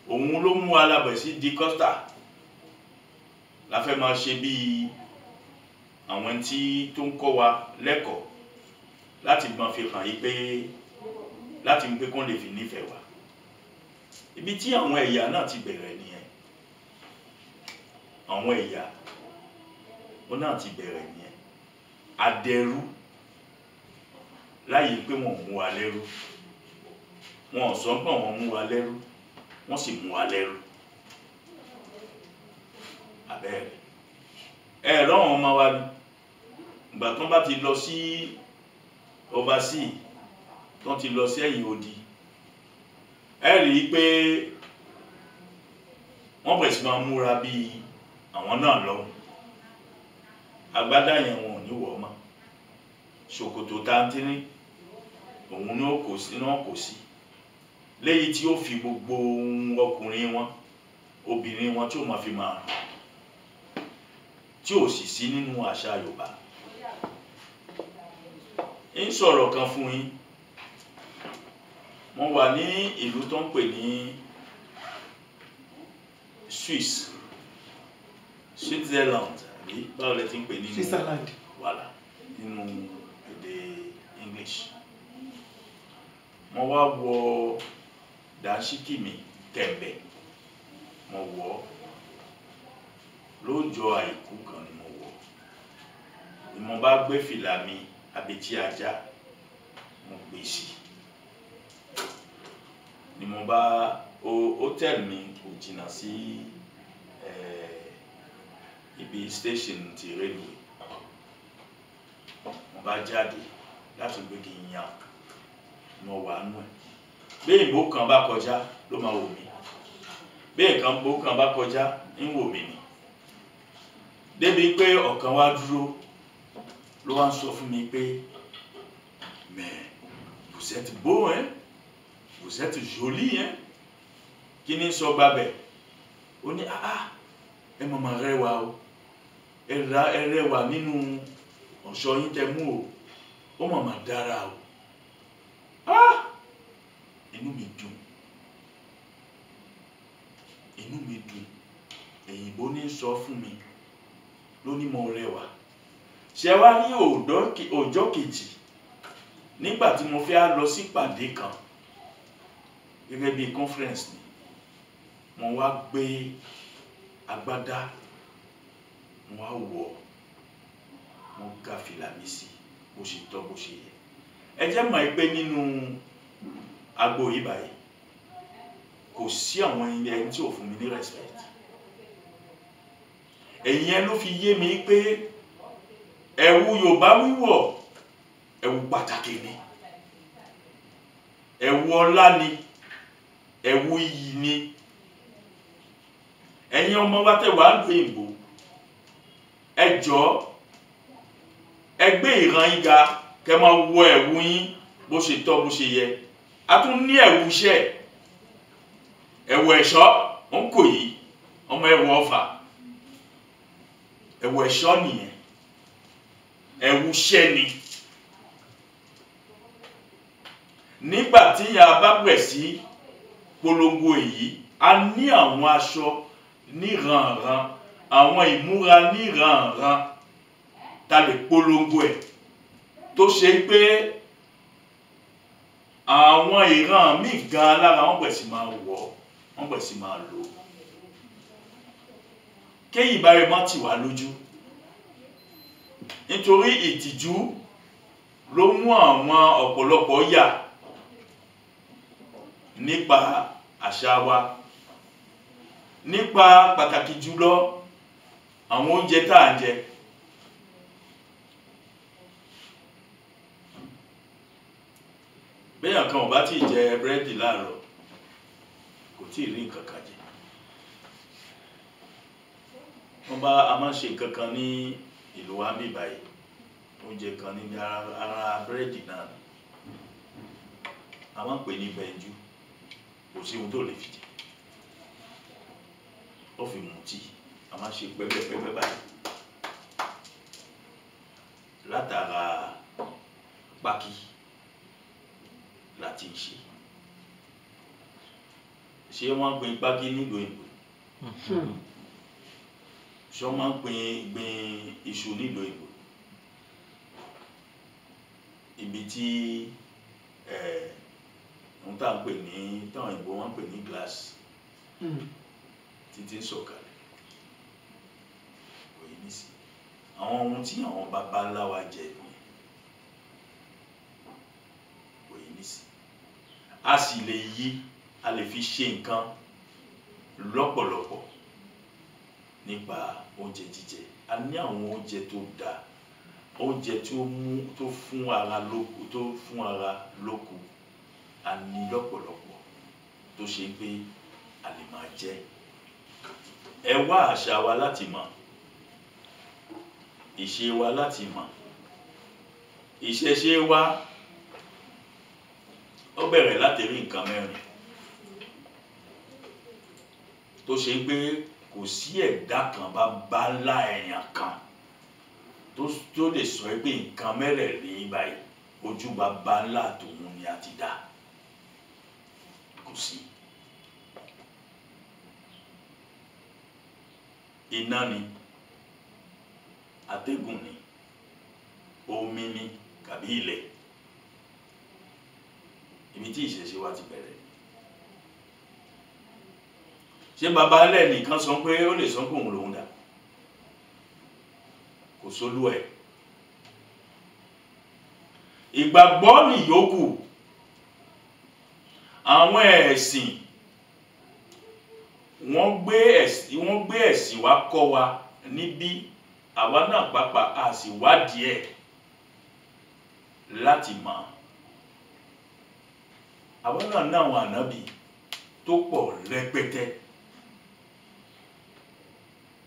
Òun ló mú alábẹ̀ sí di kọ́tà la fẹ́ máa ṣe bíi àwọn tí tó ń kọ́ wa lẹ́kọ̀ọ́ láti máa fi hàn yí pé láti pé kó lè fi nífẹ̀ẹ́ wa. Ibi tí àwọn ẹ̀yà náà ti bẹ̀rẹ̀ nìyẹn. Àwọn ẹ̀yà ó náà ti bẹ̀rẹ̀ nìyẹn. Adẹrú láyé pé wọ́n mú wa lẹ́rú, wọn ò sọ pé wọ́n mú wa lẹ́rú, wọ́n sì mú wa lẹ́rú. Abẹ́rẹ́ ẹ lọ́wọ́n ọmọ wa ni ìgbà tó bá ti lọ sí overseas, tó ti lọ sí ẹ̀yìn odi, ẹ rí i pé wọ́n bẹ̀rẹ̀ sí máa múra bíi àwọn náà lọ́hùn. Agbádá yẹn wọn ò ní wọ̀ mọ́, ṣòkòtò táńtínní òun ni ó kò sí náà kò sí, léyìí tí ó fi gbogbo ohun ọkùnrin wọn obìnrin wọn tí ó máa fi máa rùn, tí ò sì sí nínú àṣà Yorùbá. Ń sọ̀rọ̀ kan fún yín. Mo wà ní ìlú tó ń pè ní Swiss, Switzerland, àbí báwo lẹ ti ń pè nínú Switzerland wàhálà nínú èdè English. Mo wá wọ dàńṣíkì mi kẹ̀mbẹ̀, mo wọ̀ lọ́jọ́ àìkú kan ni mo wọ̀. Ni mo bá gbé fìlà mi abetí ajá, mo gbé sí ni mo bá hòtẹ́ẹ̀lì mi kò jìnnà sí ibi station ti railway. Mo bá jáde láti gbé kí n yan mo wà nù ẹ̀. Bí òyìnbó kan bá kọjá ló máa wò mí, bí òyìnbó kan bá kọjá ń wò mí ni. Débi pé ọ̀kan wá dúró ló wá ń sọ fún mi pé mais vous êtes beau hein, vous êtes joli hein. Kí ni sọ gbàbẹ̀? Ó ní ah ẹ mọ̀mọ́ rẹwà o, ẹ rẹwà nínú ọ̀ṣọ́ yín tẹ mú o, ó mọ̀mọ́ dára o. Ah, inú mi dùn, inú mi dùn. Òyìnbó ní sọ fún mi ló ní mo rẹwà. Ṣé wá rí ọjọ́ kejì nígbà tí mo fẹ́ lọ sí pàdé kan gẹ́gẹ́ bí conference ni, mo wá gbé agbádá, mo wá wọ̀, mo ga fìlà mi sí bó ṣe tọ́ bó ṣe yẹ. Ẹ jẹ́ mọ̀ pé nínú agbo yìí báyìí kò sí àwọn ẹni tí ò fún mi ní respect. Ẹ̀yìn ló fi yé mi pé ẹ̀wù Yorùbá wíwọ̀ ẹ̀wù pàtàkì ni, ẹ̀wù ọlá ni, ẹ̀wù iyì ni. Ẹ̀yin ọmọ wa tẹ́ wà lóyìnbó, ẹ jọ̀ọ́ ẹ gbé ìran yín ga kẹ́ máa wọ ẹ̀wù yín bó ṣe tọ́ bó ṣe yẹ. A tún ní ẹ̀wù iṣẹ́, ẹ̀wù ẹ̀ṣọ́ ń kò yí ọmọ ẹ̀wù ọfà, ẹ̀wù ẹ̀ṣọ́ nìyẹn, ẹ̀wù iṣẹ́ ni. Nígbà tí a bá bẹ̀rẹ̀ sí polongo èyí, a ní àwọn aṣọ níranran, àwọn ìmúra níranran ta lè polongo ẹ̀, tó ṣe pé àwọn ìran míì gan lára wọ́n bẹ̀rẹ̀ sí máa wọ̀, wọ́n bẹ̀rẹ̀ sí máa lò. Kéyìí bá rẹ mọ́ tì wá lójú, nítorí ìtìjú ló mú àwọn ọ̀pọ̀lọpọ̀ yà nípa àṣà wa, nípa pàtàkì jùlọ àwọn oúnjẹ tá à ń jẹ. Béèyàn kan ò bá tíì jẹ búrẹ́dì láàárọ̀, kò tíì rí nǹkan kan jẹ. Wọ́n bá a máa ń ṣe nǹkan kan ní ìlú wa níbí báyìí, oúnjẹ kan ní ara búrẹ́dì náà a máa ń pè ní bẹ́ńjú. Kò sí ohun tó lè fi jẹ, ó fi mu tíì, a máa ń ṣe pẹ́pẹ́pẹ́pẹ́ báyìí látara pákí láti ṣe. Ṣé wọ́n ń gbin pákí nílùú òyìnbó? Ṣé wọ́n máa ń gbin iṣu nílùú òyìnbó? Ibi tí ohun tá à ń pè ní táwọn òyìnbó wọ́n ń pè ní glass títí ń sọ̀kalẹ̀ kò yé ní sí. Àwọn ohun tí àwọn baba ńlá wa jẹ nìyẹn, kò yé ní sí. A sì lè yí, a lè fi ṣe nǹkan lọ́pọ̀lọpọ̀ nípa oúnjẹ jíjẹ. A ní àwọn oúnjẹ tó dáa, oúnjẹ tó mú tó fún ara lókun, tó fún ara lókun, a ní lọ́pọ̀lọpọ̀ tó ṣe pé a lè máa jẹ. Ẹ wá àṣà wa láti mọ̀, ìṣe wa láti mọ̀, ìṣẹ̀ṣe wa ó bẹ̀rẹ̀ láti rí nǹkan mẹ́rin tó ṣe pé kò sí ẹ̀dá kan bá bá ńlá ẹ̀yàn kan tó lè sọ pé nǹkan mẹ́rẹ̀ẹ̀rin báyìí ojú bàbá ńlá tòun ni a ti dá. Kò sí. Iná ni, atẹ́gùn ni, omi ni, tàbí ilẹ̀. Ibi tí ìṣẹ̀ṣe wa ti bẹ̀rẹ̀. Ṣé baba ńlẹ̀ nìkan sọ pé ó lè sọ pé òun lòun dà? Kò sólú ẹ̀. Ìgbàgbọ́ nìyókù. Àwọn ẹ̀sìn wọ́n gbé ẹ̀sìn wá kọ́ wa níbí, àwa náà pàápàá a sì wádìí ẹ̀ láti mọ̀. Àwa náà ní àwọn ànábì tó pọ̀ rẹpẹtẹ.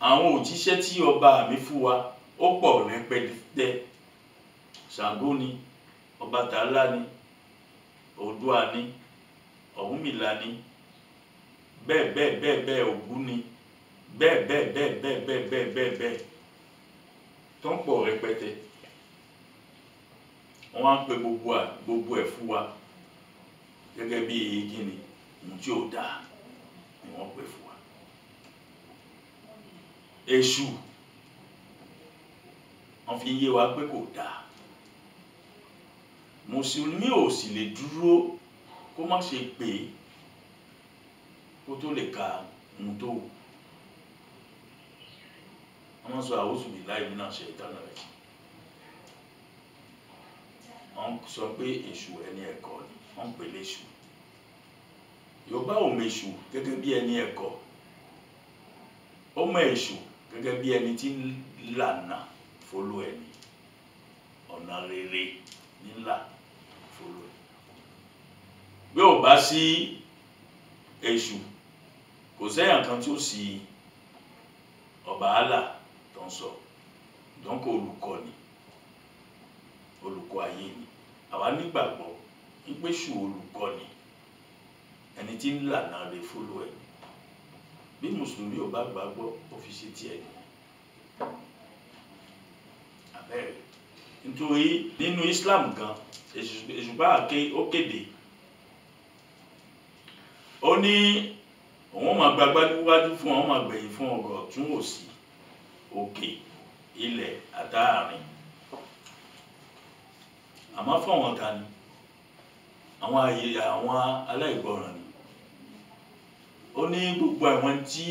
Àwọn òjíṣẹ́ tí ọba mi fún wa ó pọ̀ rẹpẹtẹ. Ṣàngó ni, Ọbàtálá ni, Oòduà ni, Ọ̀rúnmìlà ni, bẹ́ẹ̀ bẹ́ẹ̀ bẹ́ẹ̀ bẹ́ẹ̀, Ògún ni, bẹ́ẹ̀ bẹ́ẹ̀ bẹ́ẹ̀ bẹ́ẹ̀ bẹ́ẹ̀ bẹ́ẹ̀ bẹ́ẹ̀ bẹ́ẹ̀ tó ń pọ̀ rẹpẹtẹ. Wọ́n á pe gbogbo ẹ̀ fún wa gẹ́gẹ́ bí kíni ohun tí ò dáa ni wọ́n pè fún wa. Èṣù wọ́n fi yé wa pé kò dáa. Mùsùlùmí ò sì lè dúró kó má ṣe pé kó tó lè ka ohun tó wù. Wọ́n sọ àwùjọ mi láì mí náà ṣe ìdáná rẹ̀. Wọ́n sọ pé èṣù ẹni ẹ̀kọ́ ni, wọ́n ń pè léṣù. Yorùbá ò mọ èṣù gẹ́gẹ́ bí ẹni ẹ̀kọ́. Ó mọ èṣù gẹ́gẹ́ bí ẹni tí ń lànà fólú ẹni. Ọ̀nà rere nílà fólú ẹni. Bí ò bá sí èṣù, kò sẹ́yìn kan tí ó sì ọba Allah tó ń sọ. Donc olùkọ́ ni, olùkọ́ ayé ni. Àwa nígbàgbọ́ wípé èṣù olùkọ́ ni, ẹni tí ń lànà rẹ̀ fólú ẹni. Bí mùsùlùmí ò bá gbàgbọ́, ó fi ṣe tiẹ̀ ni. Àbẹ́rẹ́ nítorí nínú Islam gan, èṣù bá ó kéde. Ó ní òun máa gbagbá níwájú fún òun, máa gbẹ̀yìn fún ọgọ̀ ọ̀tún òsì, òkè, ilẹ̀ àtàárín. Àmọ́ fún àwọn ta ni? Àwọn aláìgbọràn ni. Ó ní gbogbo àwọn tí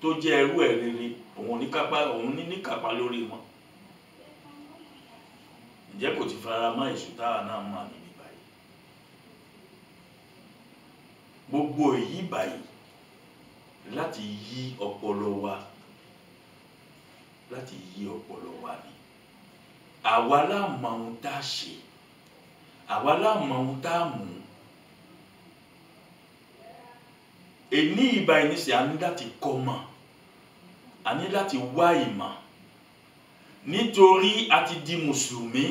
tó jẹ́ ẹrú ẹ̀ rere, òun ní kápá, òun ní níkápá lórí wọn. Ǹjẹ́ kò ti fara mọ́ èṣù táwa náà mọ̀ níbí báyìí? Gbogbo èyí báyìí láti yí ọpọlọ wa, láti yí ọpọlọ wa ni. Àwa la mọ ohun tá a ṣe, àwa la mọ ohun tá a mú. Èní ìbá ẹni ṣe, a ní láti kọ́ mọ̀, a ní láti wá ìmọ̀. Nítorí a ti di mùsùlùmí,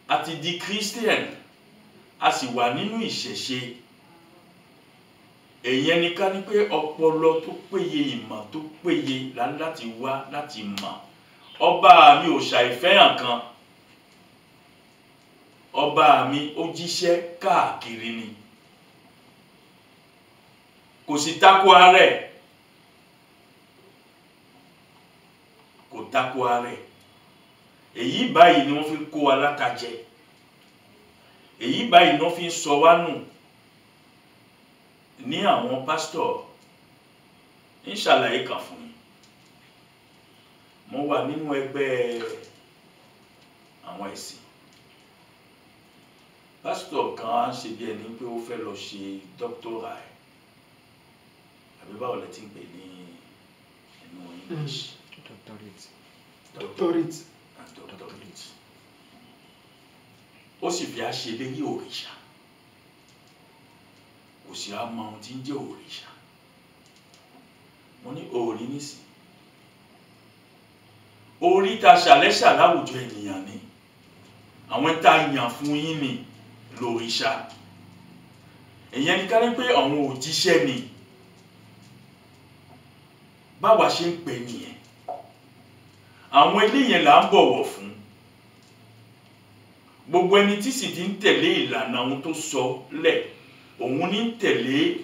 a ti di Christian, a sì wà nínú ìṣẹ̀ṣe. Èyàn ni ká ní pé ọpọlọ tó péye, ìmọ̀ tó péye la ní láti wá láti mọ̀. Ọba mi ò ṣàìfẹ́hàn kan. Ọba mi ó jíṣẹ́ káàkiri ni. Kò sì tako ara ẹ̀. Kò tako ara ẹ̀. Èyí báyìí ni wọ́n fi ń kó wa látajẹ. Èyí báyìí ni wọ́n fi ń sọ wá nù. Ní àwọn pásítọ̀ ń ṣàlàyé kan fún mi. Mo wà nínú ẹgbẹ́ àwọn ẹ̀sìn. Pásítọ̀ kan á ṣe bí ẹni pé ó fẹ́ lọ ṣe dọ́kítọ́rà ẹ̀. Àbí báwo lẹ ti ń pè ní inú English? Doctorate. Doctorate. Doctorate. Ó sì fi á ṣe lérí òrìṣà. Kò sì á mọ ohun tí ń jẹ́ òrìṣà. Mo ní òrí nísìn. Orí ta ṣàlẹ́ṣà láwùjọ ènìyàn ni. Àwọn tá a yàn fún yín ni lòrìṣà. Èyàn ní ká ní pé àwọn òjíṣẹ́ ni. Báwa ṣe ń pè nìyẹn. Àwọn eléyẹn là ń bọ̀wọ̀ fún. Gbogbo ẹni tí sì ti ń tẹ̀lé ìlànà ohun tó sọ lẹ̀, òun ní ń tẹ̀lé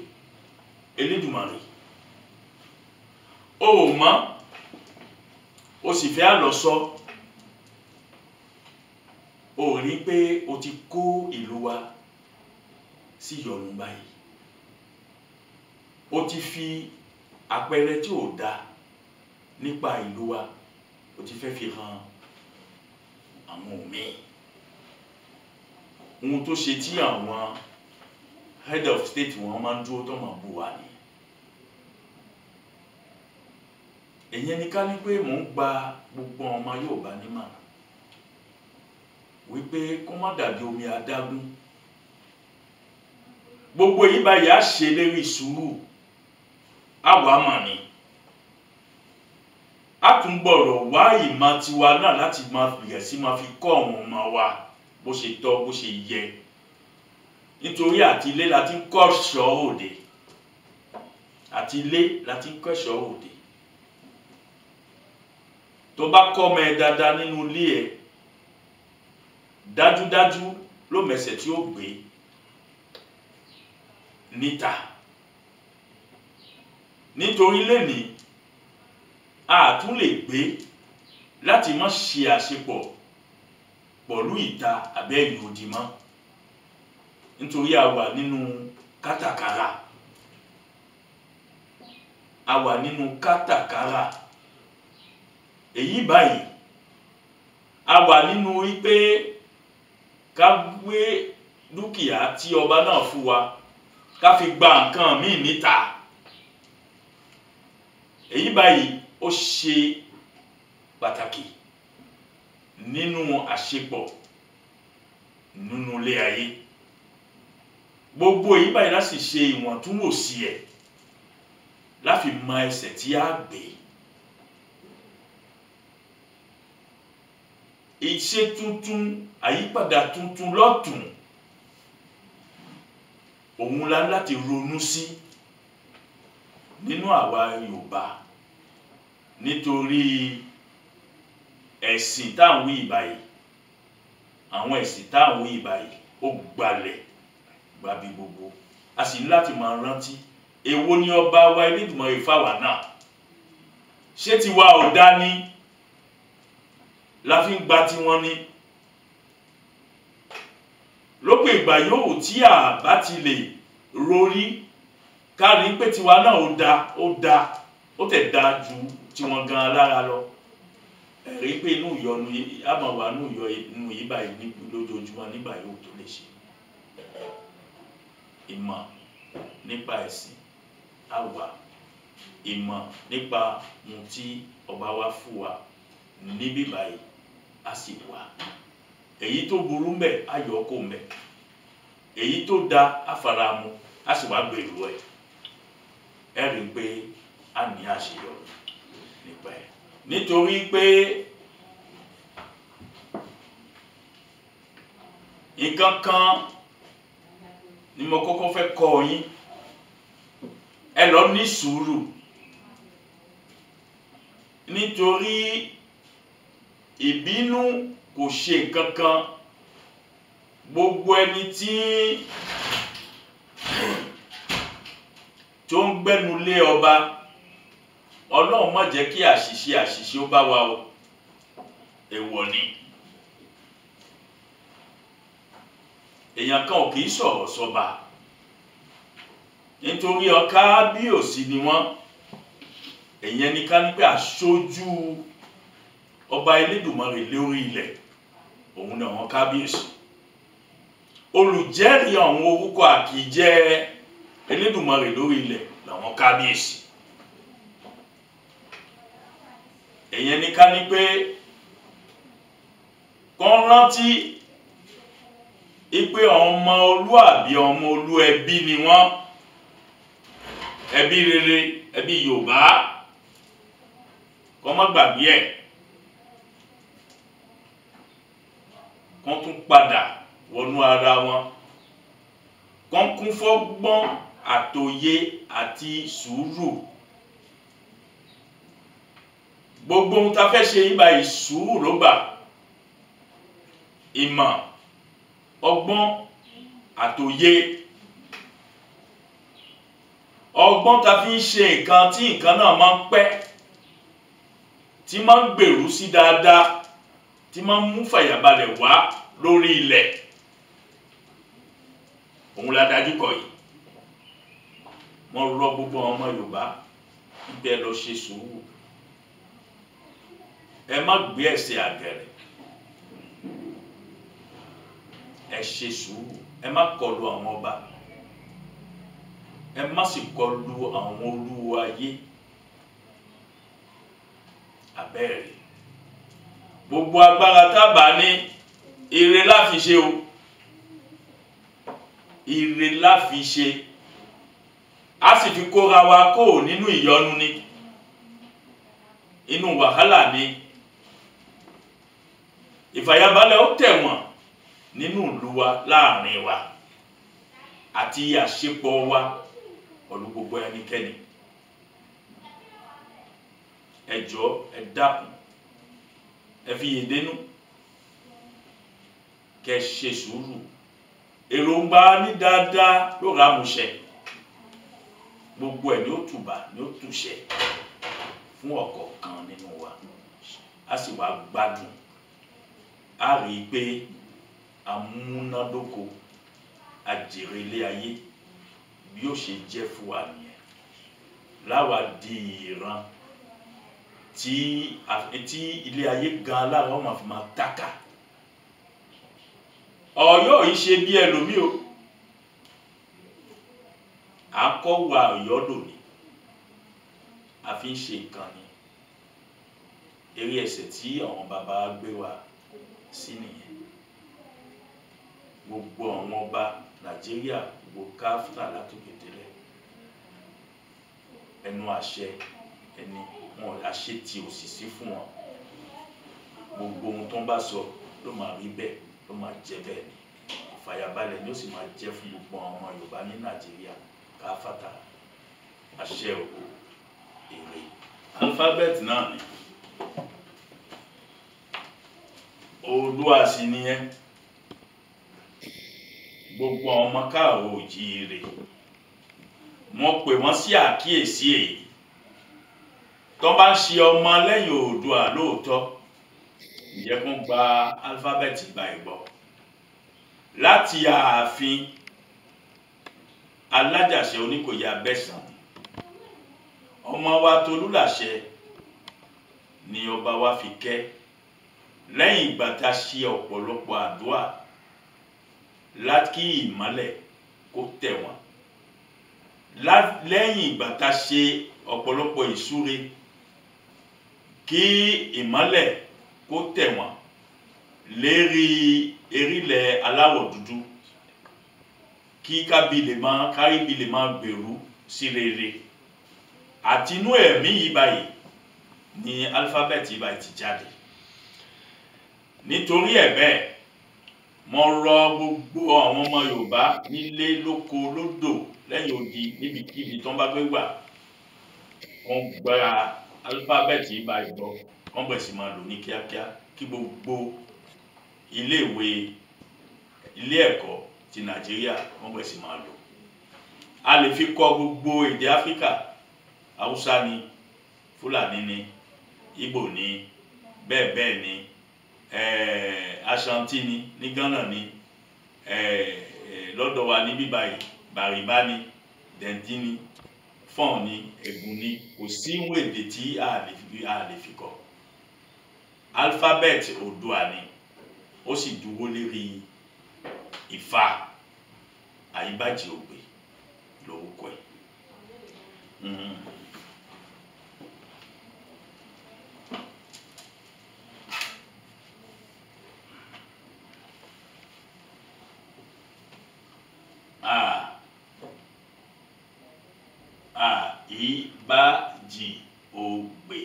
Elédùmarè. O ò mọ̀, o sì fẹ́ àlọ́ sọ. O rí pé o ti kó ìlú wa sí ìyọnu báyìí. O ti fi àpẹẹrẹ tí ò dáa nípa ìlú wa, o ti fẹ́ fi hàn àwọn òmíì. Ohun tó ṣe tí àwọn head of state wọn máa ń dúró tó máa bù wá ni. Èyàn ni ká ní pé mò ń gba gbogbo ọmọ Yorùbá nímọ̀ràn wípé kó má dàbí omi adágún. Gbogbo yìí báyìí á ṣe lérí sùúrù, àwa mà ní a tún gbọ́rọ̀ wá ìmọ̀ tiwa náà láti máa bẹ̀rẹ̀ sí máa fi kọ́ àwọn ọmọ wa bó ṣe tọ́ bó ṣe yẹ, nítorí àti ilé la ti ń kọ́ ẹ̀ṣọ́ òde, àti ilé la ti ń kọ́ ẹ̀ṣọ́ òde. Tó bá kọ́ ọmọ ẹ dáadáa nínú ilé ẹ, dájúdájú ló mẹsẹ̀ tí ó gbé níta. Nítorí lẹ́nìí a tún lè gbé láti má ṣe àṣepọ̀ pẹ̀lú ìta àbẹ́ ẹ̀yìn odi mọ́, nítorí a wà nínú kátàkárà, a wà nínú kátàkárà. Èyí báyìí a wà nínú wípé ká gbé dúkìá tí ọba náà fún wa ká fi gba nǹkan míì níta. Èyí báyìí ó ṣe pàtàkì nínú àṣepọ̀ nínú ilé ayé. Gbogbo èyí báyìí láti ṣe ìwọ̀ntúnwòsì ẹ̀ láfi mọ ẹsẹ̀ tí a gbé. Ìṣe tuntun, àyípadà tuntun lọ́tùn, òun la láti ronú sí nínú àwa Yorùbá, nítorí ẹ̀sìn táwọn wí báyìí, àwọn ẹ̀sìn táwọn wí báyìí ó gbalẹ̀ gbabi gbogbo. A sì ní láti máa rántí èwo ni ọba wa Elédùmarè fáwa náà. Ṣé tiwa ò dá ní la fi ń gba tiwọn ni? Lópin ìgbà yòówù tí a bá ti lè rorí kárí pé tiwa náà ó da, ó da, ó tẹ̀ da ju tiwọn gan lára lọ, ẹ̀rí pé inú ìyọnu a máa wà inú ìyọnu yìí báyìí lójoojúmọ́ nígbà yòówù tó lè ṣe. Ìmọ̀ nípa ẹ̀sìn á wà, ìmọ̀ nípa ohun tí ọba wa fún wa níbí báyìí á sì wà. Èyí tó burú mbẹ̀ á yọ kó mbẹ̀, èyí tó da á fara mu, á sì wá gbèrú ẹ̀. Ẹ rí i pé a ní àṣeyọrí nípa ẹ̀, nítorí pé nǹkan kan ni mo kọ́kọ́ fẹ́ kọ́ yín. Ẹ lọ ní sùúrù, nítorí ìbínú kò ṣe nǹkan kan. Gbogbo ẹni tí tó ń gbẹ́nu lé ọba, Ọlọ́run má jẹ́ kí àṣìṣe ó bá wa o, èèwọ̀ ni. Èèyàn kan ò kì í sọ̀rọ̀ sọba, nítorí kábíyèsí ni wọ́n. Èèyàn ní ká ní pé aṣojú ọba Elédùmarè lórí ilẹ̀ òun ni àwọn kábíyèsí. Olùjẹ́rìí àwọn orúkọ àkìjẹ́ Elédùmarè lórí ilẹ̀ làwọn kábíyèsí. Èèyàn ní ká ní pé kàn rántí pé ọmọ olúàbí, ọmọ olú ẹbí ni wọ́n, ẹbí rere, ẹbí Yorùbá, kàn má gbàgbé ẹ̀. Kàn tún padà wọnú ara wọn, kàn kún fọ́gbọ́n àtòye àti sùúrù. Gbogbo ohun tá fẹ́ ṣe yìí báyìí sùúrù ló gbà, ìmọ̀, ọgbọ́n àtòye. Ọgbọ́n tá fi ń ṣe nǹkan tí nǹkan náà máa ń pẹ́, tí máa ń gbèrú sí dáadáa, tí máa ń mú fàyàbalẹ̀ wá lórí ilẹ̀, òun la dájú kọ yìí. Wọ́n rọ gbogbo àwọn ọmọ Yorùbá wípé ẹ lọ ṣe sùúrù, ẹ má gbé ẹsẹ̀ àgẹ̀rẹ̀, ẹ Ẹ ṣe sùúrù, ẹ má kọlu àwọn ọba, ẹ má sì kọlu àwọn olúwo ayé. Àbẹ́ẹ̀rẹ̀ gbogbo agbára tábà ní ire la fi ṣe o, ire la fi ṣe, a sì fi kóra wa kó nínú ìyọnu ni, inú wàhálà ni. Ìfàyàbalẹ̀ ó tẹ̀wọ̀n nínú ìlú wa, láàrin wa àti àṣepọ̀ wa pẹ̀lú gbogbo ẹnikẹ́ni. Ẹ jọ̀ọ́, ẹ dákun, ẹ fi yèdénú, kẹ́ ṣe sùúrù. Èròǹgbà ní dáadáa ló ra àmúṣẹ, gbogbo ẹ̀ ní ó tùbà ní ó tùṣẹ fún ọ̀kọ̀ọ̀kan nínú wa, a sì wá gbádùn. A rí i pé amúnádóko àjèrè ilé ayé bí ó ṣe jẹ́ fún wa nìyẹn. Láwa di ìran tí ilé ayé gan lára wọn máa fi máa tákà. Ọ̀yọ́ yìí ṣe bí ẹlòmíì o, à ń kọ́ wa Ọ̀yọ́ lónìí, a fi ń ṣe nǹkan ni. Eré ẹsẹ̀ tí àwọn bàbá gbé wa sí nìyẹn. Gbogbo àwọn ọba Nàìjíríà, gbogbo káfíńtà látòkè délẹ̀, ẹnu àṣẹ ẹni wọn àṣẹ tí ò sì sí fún wọn. Gbogbo ohun tó ń bá sọ ló máa rí bẹ́ẹ̀, ló máa jẹ́ bẹ́ẹ̀ ni. Ìfàyàbalẹ̀ ni ó sì máa jẹ́ fún gbogbo àwọn ọmọ Yorùbá ní Nàìjíríà káfàtà. Àṣẹ o, èrè. Alifábẹ́ẹ̀tì náà ni Oòduà sì nìyẹn. Gbogbo àwọn ọmọ káàró òjíire, wọ́n pè wọ́n sí àkíyèsí èyí. Tó bá ń ṣe ọmọ lẹ́yìn Oòduà lóòótọ́, ǹjẹ́ kó gba alifábẹ́ẹ̀tì gba ìgbọ́ láti ààfin Alájàṣẹ Oníkòyí Abẹ́sàn. Ọmọ wa Tolúlàṣẹ ni ọba wa fi kẹ́ lẹ́yìn ìgbà tá a ṣe ọ̀pọ̀lọpọ̀ àdúrà láti ìmọ́lẹ̀ kó tẹ̀ wọ́n, lẹ́yìn ìgbà tá a ṣe ọ̀pọ̀lọpọ̀ ìsúre kí ìmọ́lẹ̀ kó tẹ̀ wọ́n lérí erílẹ̀ aláwọ̀ dúdú, kí káríbi lè máa gbèrú sí rere. Àti inú ẹ̀mí yìí báyìí ni alifábẹ́ẹ̀tì báyìí ti jáde. Nítorí ẹ̀ bẹ́ẹ̀, mo rọ gbogbo àwọn ọmọ Yorùbá nílé lóko lódò lẹ́yìn odi níbikíbi tó ń bá gbé wà, wọ́n gba alifábẹ́ẹ̀tì báyìí gbọ́, wọ́n bẹ̀rẹ̀ sí máa lò ní kíákíá kí gbogbo iléèwé ilé ẹ̀kọ́ ti Nàìjíríà wọ́n bẹ̀rẹ̀ sí máa lò. A lè fi kọ́ gbogbo èdè Áfíríkà, Haúsá ni, Fúlàní ni, Ìgbò ni, bẹ́ẹ̀ bẹ́ẹ̀ ni, Ashanti ni, ní Ghana ni, lọ́dọ̀ wa ní bíbáyìí, Bàrìbá ni, Dẹ̀ndí ni, Fọ́n ni, Ẹ̀gùn ni, kò sí ìwé èdè tí a lè fi kọ́. Alifábẹ́ẹ̀tì Oòduà ni, ó sì dúró lérí Ifá Àyíbájì Ògbè lórúkọ ẹ̀. A Àyíbájì Ògbè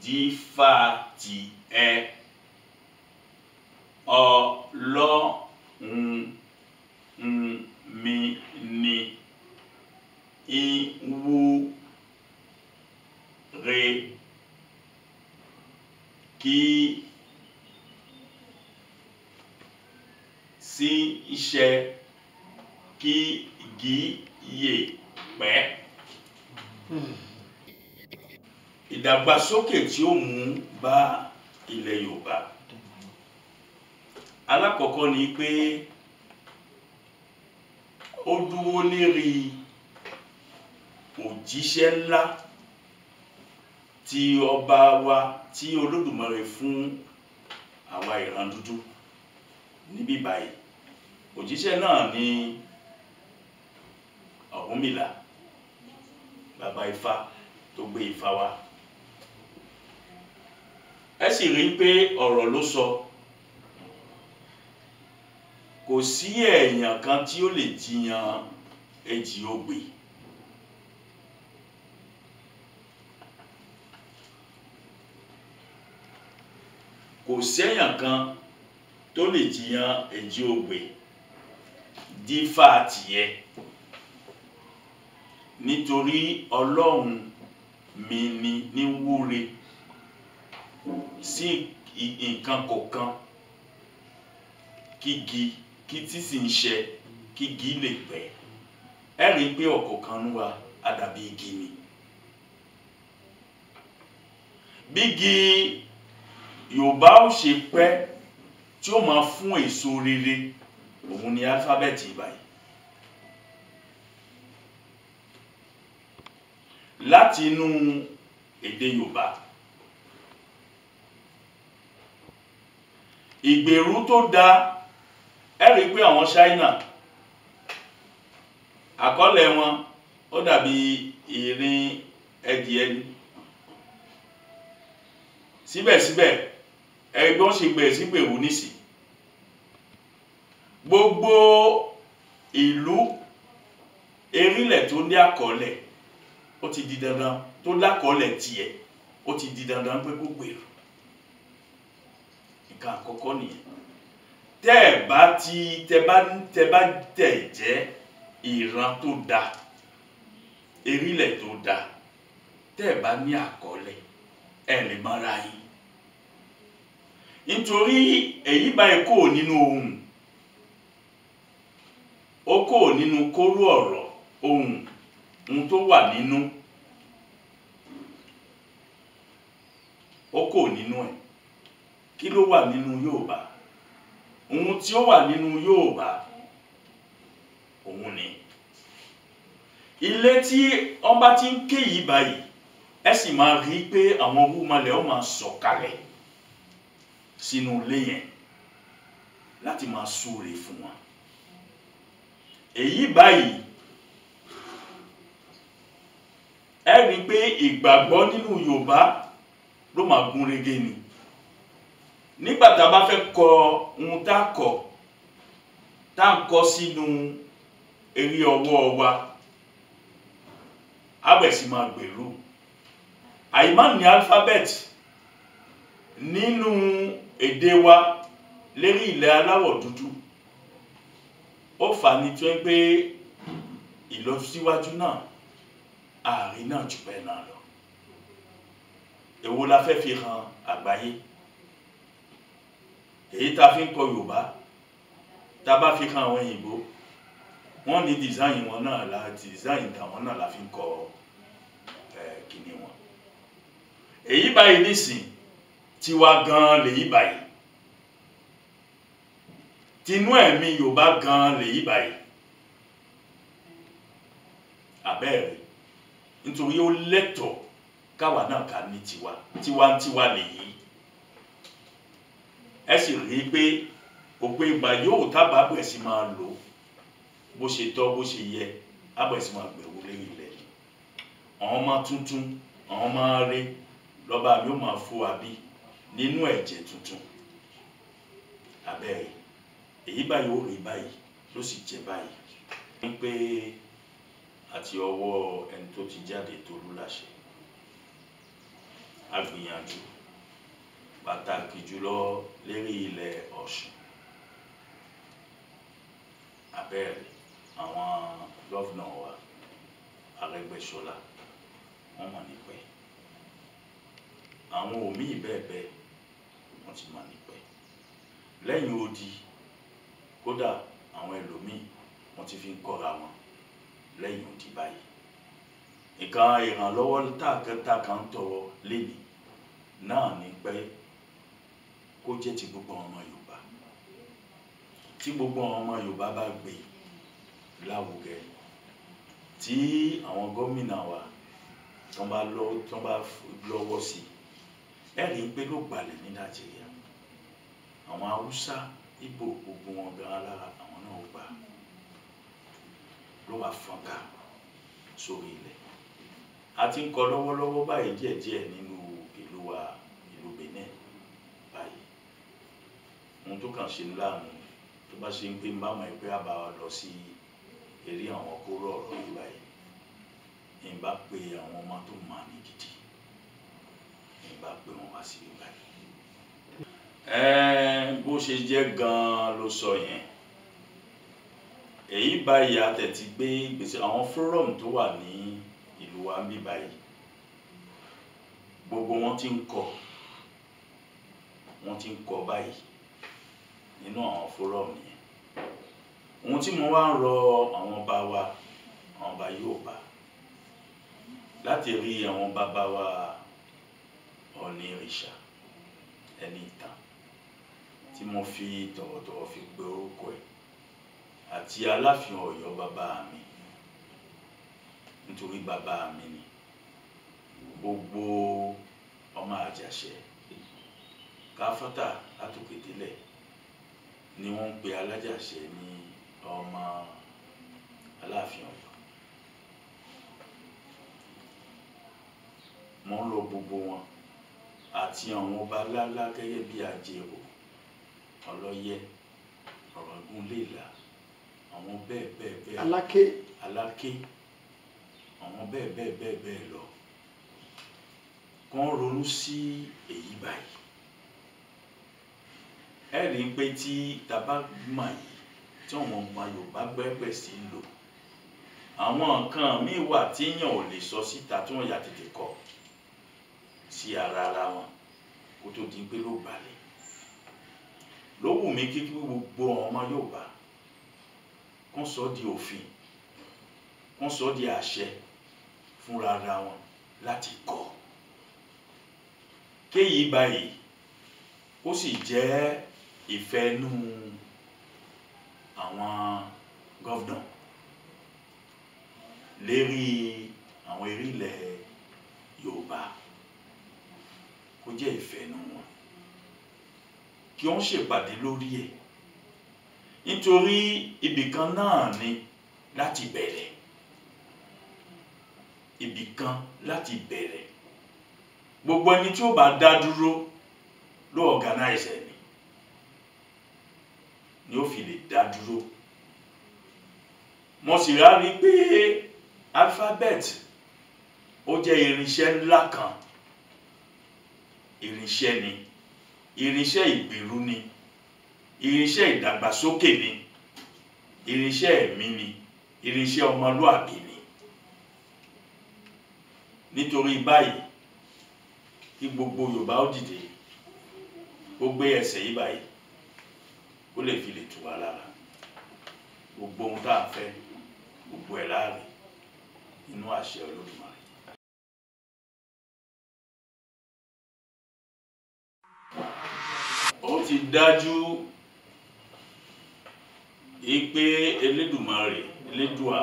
dífá ti ẹ Ọlọ́run mi ni ìwúre kí sí iṣẹ́ kí gíyè pẹ́. Ìdàgbàsókè tí ó mú bá ilẹ̀ Yorùbá, alákọ̀ọ́kọ́ ni pé ó dúró lérí òjíṣẹ́ ńlá tí ọba wa tí Olódùmarè fún àwa ìran dúdú. níbí báyìí. Òjíṣẹ́ náà ni Ọ̀rúnmìlà, bàbá Ifá tó gbé Ifá wá. Ẹ sì rí i pé ọ̀rọ̀ ló sọ. Kò sí èèyàn kan tí ó lè jiyàn èjì ogbè. Kò séèyàn kan tó lè jiyàn èjì ogbè dífá tìẹ, nítorí Ọlọ́run mi ni ní wúre sí nǹkan kọ̀ọ̀kan kígi kí tí sì ń ṣe kígi lè pẹ́. Ẹ rí i pé ọ̀kọ̀ọ̀kan nú wa á dàbí igi ni. Bígi Yorùbá ó ṣe pẹ́ tí ó máa fún èso rere, òun ni álífábẹ́ẹ̀tì báyìí. Láti inú èdè Yorùbá, ìgbèrú tó da, ẹ rí i pé àwọn Ṣáínà àkọọ́lẹ̀ wọn ó dàbí ìrìn ẹdìẹ ni. Síbẹ̀síbẹ̀ ẹgbọ́n ṣe gbẹ̀ sígbèrú nísì. Gbogbo ìlú erílẹ̀ tó ní àkọọ́lẹ̀ ó ti di dandan, tó lákọọ́lẹ̀ tiẹ̀ ó ti di dandan pé kó gbèrú. Nǹkan àkọ́kọ́ nìyẹn. Tẹ́ ẹ̀ bá ti tẹ́ bá tẹ̀ jẹ́ ìran tó da, erílẹ̀ tó da, tẹ́ ẹ̀ bá ní àkọọ́lẹ̀ ẹ lè mọ́ra yín. Nítorí èyí báyìí kò nínú ohùn, ó kò nínú kóró ọ̀rọ̀ ohùn, ohun tó wà nínú, ó kò nínú ẹ̀. Kí ló wà nínú Yorùbá? Ohun tí ó wà nínú Yorùbá òun ni ilé tí wọ́n bá ti ń ké yìí báyìí, ẹ sì máa rí i pé àwọn rúmalẹ̀ ó máa sọ̀kalẹ̀ sínú ilé yẹn láti máa súre fún wọn. Èyí báyìí ẹ rí i pé ìgbàgbọ́ nínú Yorùbá ló máa gún régé ni. Nígbà tá a bá fẹ́ kọ ohun tá a kọ, tá a ń kọ sínú eré ọwọ́ wa, á bẹ̀ sí máa gbèrú. Àìmá ní alphabet nínú èdè wa lérí ilẹ̀ aláwọ̀ dúdú, ó fà á ní tó ń pé ìlọsíwájú náà ààrin náà jù bẹ́ẹ̀ náà lọ. Èwo la fẹ́ fi hàn àgbáyé? Èyí tá a fi ń kọ Yorùbá, tá a bá fi hàn àwọn òyìnbó, wọ́n ní design wọn náà la design tàwọn náà la fi ń kọ kíní wọn. Èyí báyìí nísìn tiwa gan-an lèyí báyìí, tinú ẹ̀mí Yorùbá gan-an lèyí báyìí. Àbẹ́ẹ̀rẹ̀ nítorí ó lẹ́tọ̀ọ́ káwa náà ká ní tiwa, tiwantiwa lèyí. Ẹ sì rí i pé òpin ìgbà yóò tábà bẹ̀rẹ̀ sí máa lò bó ṣe tọ́ bó ṣe yẹ, á bẹ̀rẹ̀ sí máa gbèrú lérí ilẹ̀. Àwọn ọmọ tuntun, àwọn ọmọ rẹ lọ́ba mi ó máa fún wa bí nínú ẹ̀jẹ̀ tuntun. Àbẹ́ẹ̀rẹ̀ èyí báyìí ó rí báyìí ló sì jẹ́ báyìí. Ní pé àti ọwọ́ ẹni tó ti jáde Tolú láṣẹ, a gbìyànjú pàtàkì jùlọ lérí ilẹ̀ Ọ̀ṣun. Àbẹ́ẹ̀rẹ̀ àwọn gọ́vnà wa Arẹ́gbẹ́ṣọlá wọ́n mọ̀ nípẹ́, àwọn òmíì bẹ́ẹ̀ bẹ́ẹ̀ wọ́n ti mọ̀ nípẹ́. Lẹ́yìn odi kódà àwọn ẹlòmíì wọ́n ti fi ń kọ́ra wọn lẹ́yìn odi báyìí. Nǹkan ìrànlọ́wọ́ tá a ń tọrọ lénìí náà ni pé kó jẹ́ ti gbogbo ọmọ Yorùbá. Tí gbogbo ọmọ Yorùbá bá gbé láwùgẹ, tí àwọn gómìnà wa tán bá lọ́wọ́ sí, ẹ rí i pé ló gbalẹ̀ ní Nàìjíríà. Àwọn Haúsá Ìgbò gbogbo wọn gan alára àwọn náà gbà ló wà fọ́nká sórí ilẹ̀. A ti ń kọ lọ́wọ́lọ́wọ́ báyìí díẹ̀díẹ̀ nínú ìlú wa, ìlú Benin báyìí. Ohun tó kàn ṣe ní láàmú tó bá ṣe ń pé ń bá mọ̀ pé a bá wa lọ sí eré àwọn kóró ọ̀rọ̀ yìí báyìí, ń bá pe àwọn ọmọ tó mà ní gidi, ń bá pe wọn wá sí báyìí. Bó ṣe jẹ́ gan-an ló sọ yẹn. Èyí báyìí a tẹ̀ ti gbé gbèsè àwọn forum tó wà ní ìlú wa ń bí báyìí, gbogbo wọn ti ń kọ, wọ́n ti ń kọ báyìí nínú àwọn forum yẹn. Ohun tí mo wá ń rọ àwọn ọba wa, àwọn ọba Yorùbá, láti rí àwọn bàbá wa Ọọ̀ni Ìrìṣà ẹni ìtàn tí mo fi tọ̀wọ̀tọ̀wọ̀ fi pe orúkọ ẹ̀, àti Aláàfin Ọ̀yọ́ bàbá mi, nítorí bàbá mi ni gbogbo ọmọ Àjàṣẹ́ káfátà látòkè délẹ̀ ni wọ́n ń pe Alájàṣẹ́ ní ọmọ Aláàfin Ọ̀yọ́. Mo ń rọ gbogbo wọn àti àwọn ọba ńláńlá gẹ́gẹ́ bí Àjẹrò, Ọlọ́yẹ, Ọ̀ràngún Léèlà, àwọn bẹ́ẹ̀ bẹ́ẹ̀ bẹ́ẹ̀, Aláké, Aláké, àwọn bẹ́ẹ̀ bẹ́ẹ̀ bẹ́ẹ̀ bẹ́ẹ̀ lọ, kàn ronú sí èyí báyìí. Ẹ rí i pé tí tàbá mọ̀ yìí, tí àwọn ọmọ Yorùbá gbẹ́gbẹ́ sí ń lò, àwọn nǹkan míì wà téèyàn ò lè sọ síta tí wọ́n yà tètè kọ sí ara ara wọn kó tó di pé ló balẹ̀. Ló wù mí kí gbogbo àwọn ọmọ Yorùbá kàn sọ di òfin, kàn sọ di àṣẹ fúnra ara wọn láti kọ. Kéyìí báyìí ó sì jẹ́ ìfẹ́nú àwọn gọ́vnà lérí àwọn erílẹ̀ Yorùbá, kó jẹ́ ìfẹ́nú wọn, kí wọ́n ṣèpàdé lórí ẹ̀, nítorí ibìkan náà ni láti bẹ̀rẹ̀, ibìkan láti bẹ̀rẹ̀. Gbogbo ẹni tí ó bá dá dúró ló organize ẹ̀ ni ó fi lè dá dúró. Mo sì rárí pé alphabet ó jẹ́ irinṣẹ́ ńlá kan, irinṣẹ́ ni, irinṣẹ́ ìgbèrú ni, irinṣẹ́ ìdàgbàsókè ni, irinṣẹ́ ẹ̀mí ni, irinṣẹ́ ọmọlúàbí ni. Nítorí báyìí kí gbogbo Yorùbá ó dìde, ó gbé ẹsẹ̀ yìí báyìí, ó lè fi lè tù wá lára. Gbogbo ohun tá à ń fẹ́, gbogbo ẹ̀ láàrin nínú àṣẹ Olódùmarè. Ó ti dájú pé Elédùmarè, Elédùà,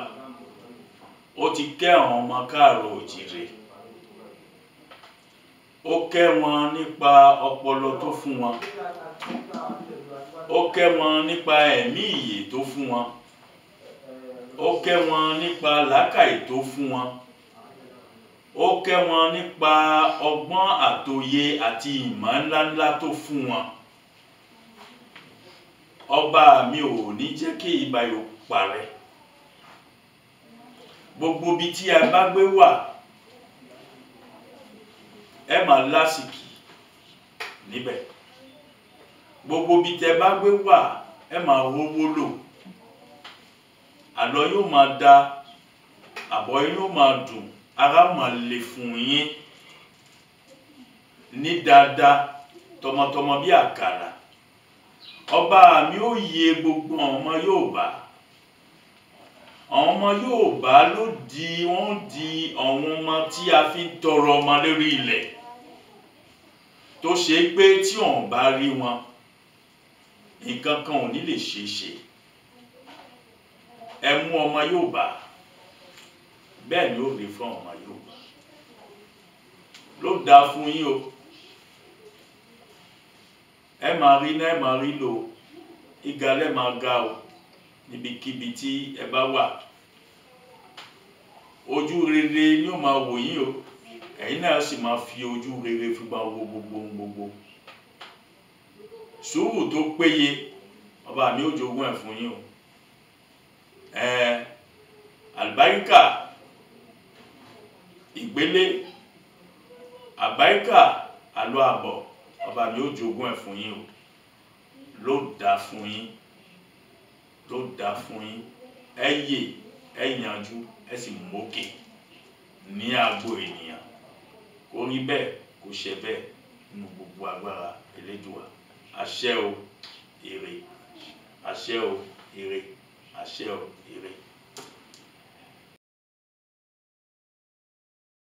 ó ti kẹ́ àwọn ọmọ káàrọ̀ òjìrè. Ó kẹ́ wọn nípa ọpọlọ tó fún wọn, ó kẹ́ wọn nípa ẹ̀mí ìyè tó fún wọn, ó kẹ́ wọn nípa làákàyè tó fún wọn, ó kẹ́ wọn nípa ọgbọ́n àtòye àti ìmọ̀ ńláńlá tó fún wọn. Ọba mi ò ní jẹ́ kí ìbà yóò parẹ́. Gbogbo ibi tí a bá gbé wà, ẹ máa lásìkò níbẹ̀. Gbogbo ibi tẹ bá gbé wà, ẹ máa rówó lò. Àlọ́ yóò máa da, àbọ̀ yín yóò máa dùn, ara máa le fún yín ní dáadáa, tọmọtọmọ bí àkàrà. Ọba mi ó yè gbogbo àwọn ọmọ Yorùbá. Àwọn ọmọ Yorùbá ló di, wọ́n di àwọn ọmọ tí a fi ń tọrọ ọmọ lórí ilẹ̀, tó ṣe pé tí wọ́n bá rí wọn, nǹkan kan ò ní lè ṣeé ṣe. Ẹ mú ọmọ Yorùbá, bẹ́ẹ̀ ni ó rí fún ọmọ Yorùbá. Ló dáa fún yín o. Ẹ máa rí iná, ẹ máa rí lò. Ìga lẹ́ máa ga o níbikíbi tí ẹ bá wà. Ojú rere ni ó máa wò yín o, ẹ̀yin náà sì máa fi ojú rere fi máa wo gbogbo ohun gbogbo. Sùúrù tó péye ọba mi ó jogún ẹ̀ fún yín o. Àlùbáríkà ìgbélé, àbáríkà àlọ́ àbọ̀, ọba mi ó jogún ẹ̀ fún yín o. Ló dá fún yín, ló dá fún yín. Ẹ yè, ẹ yanjú, ẹ sì mókè ní agbo ènìyàn. Kó rí bẹ́ẹ̀, kó ṣe bẹ́ẹ̀ nínú gbogbo agbára Elédùà. Àṣẹ o, ire. Àṣẹ o, ire. Àṣẹ o, ire.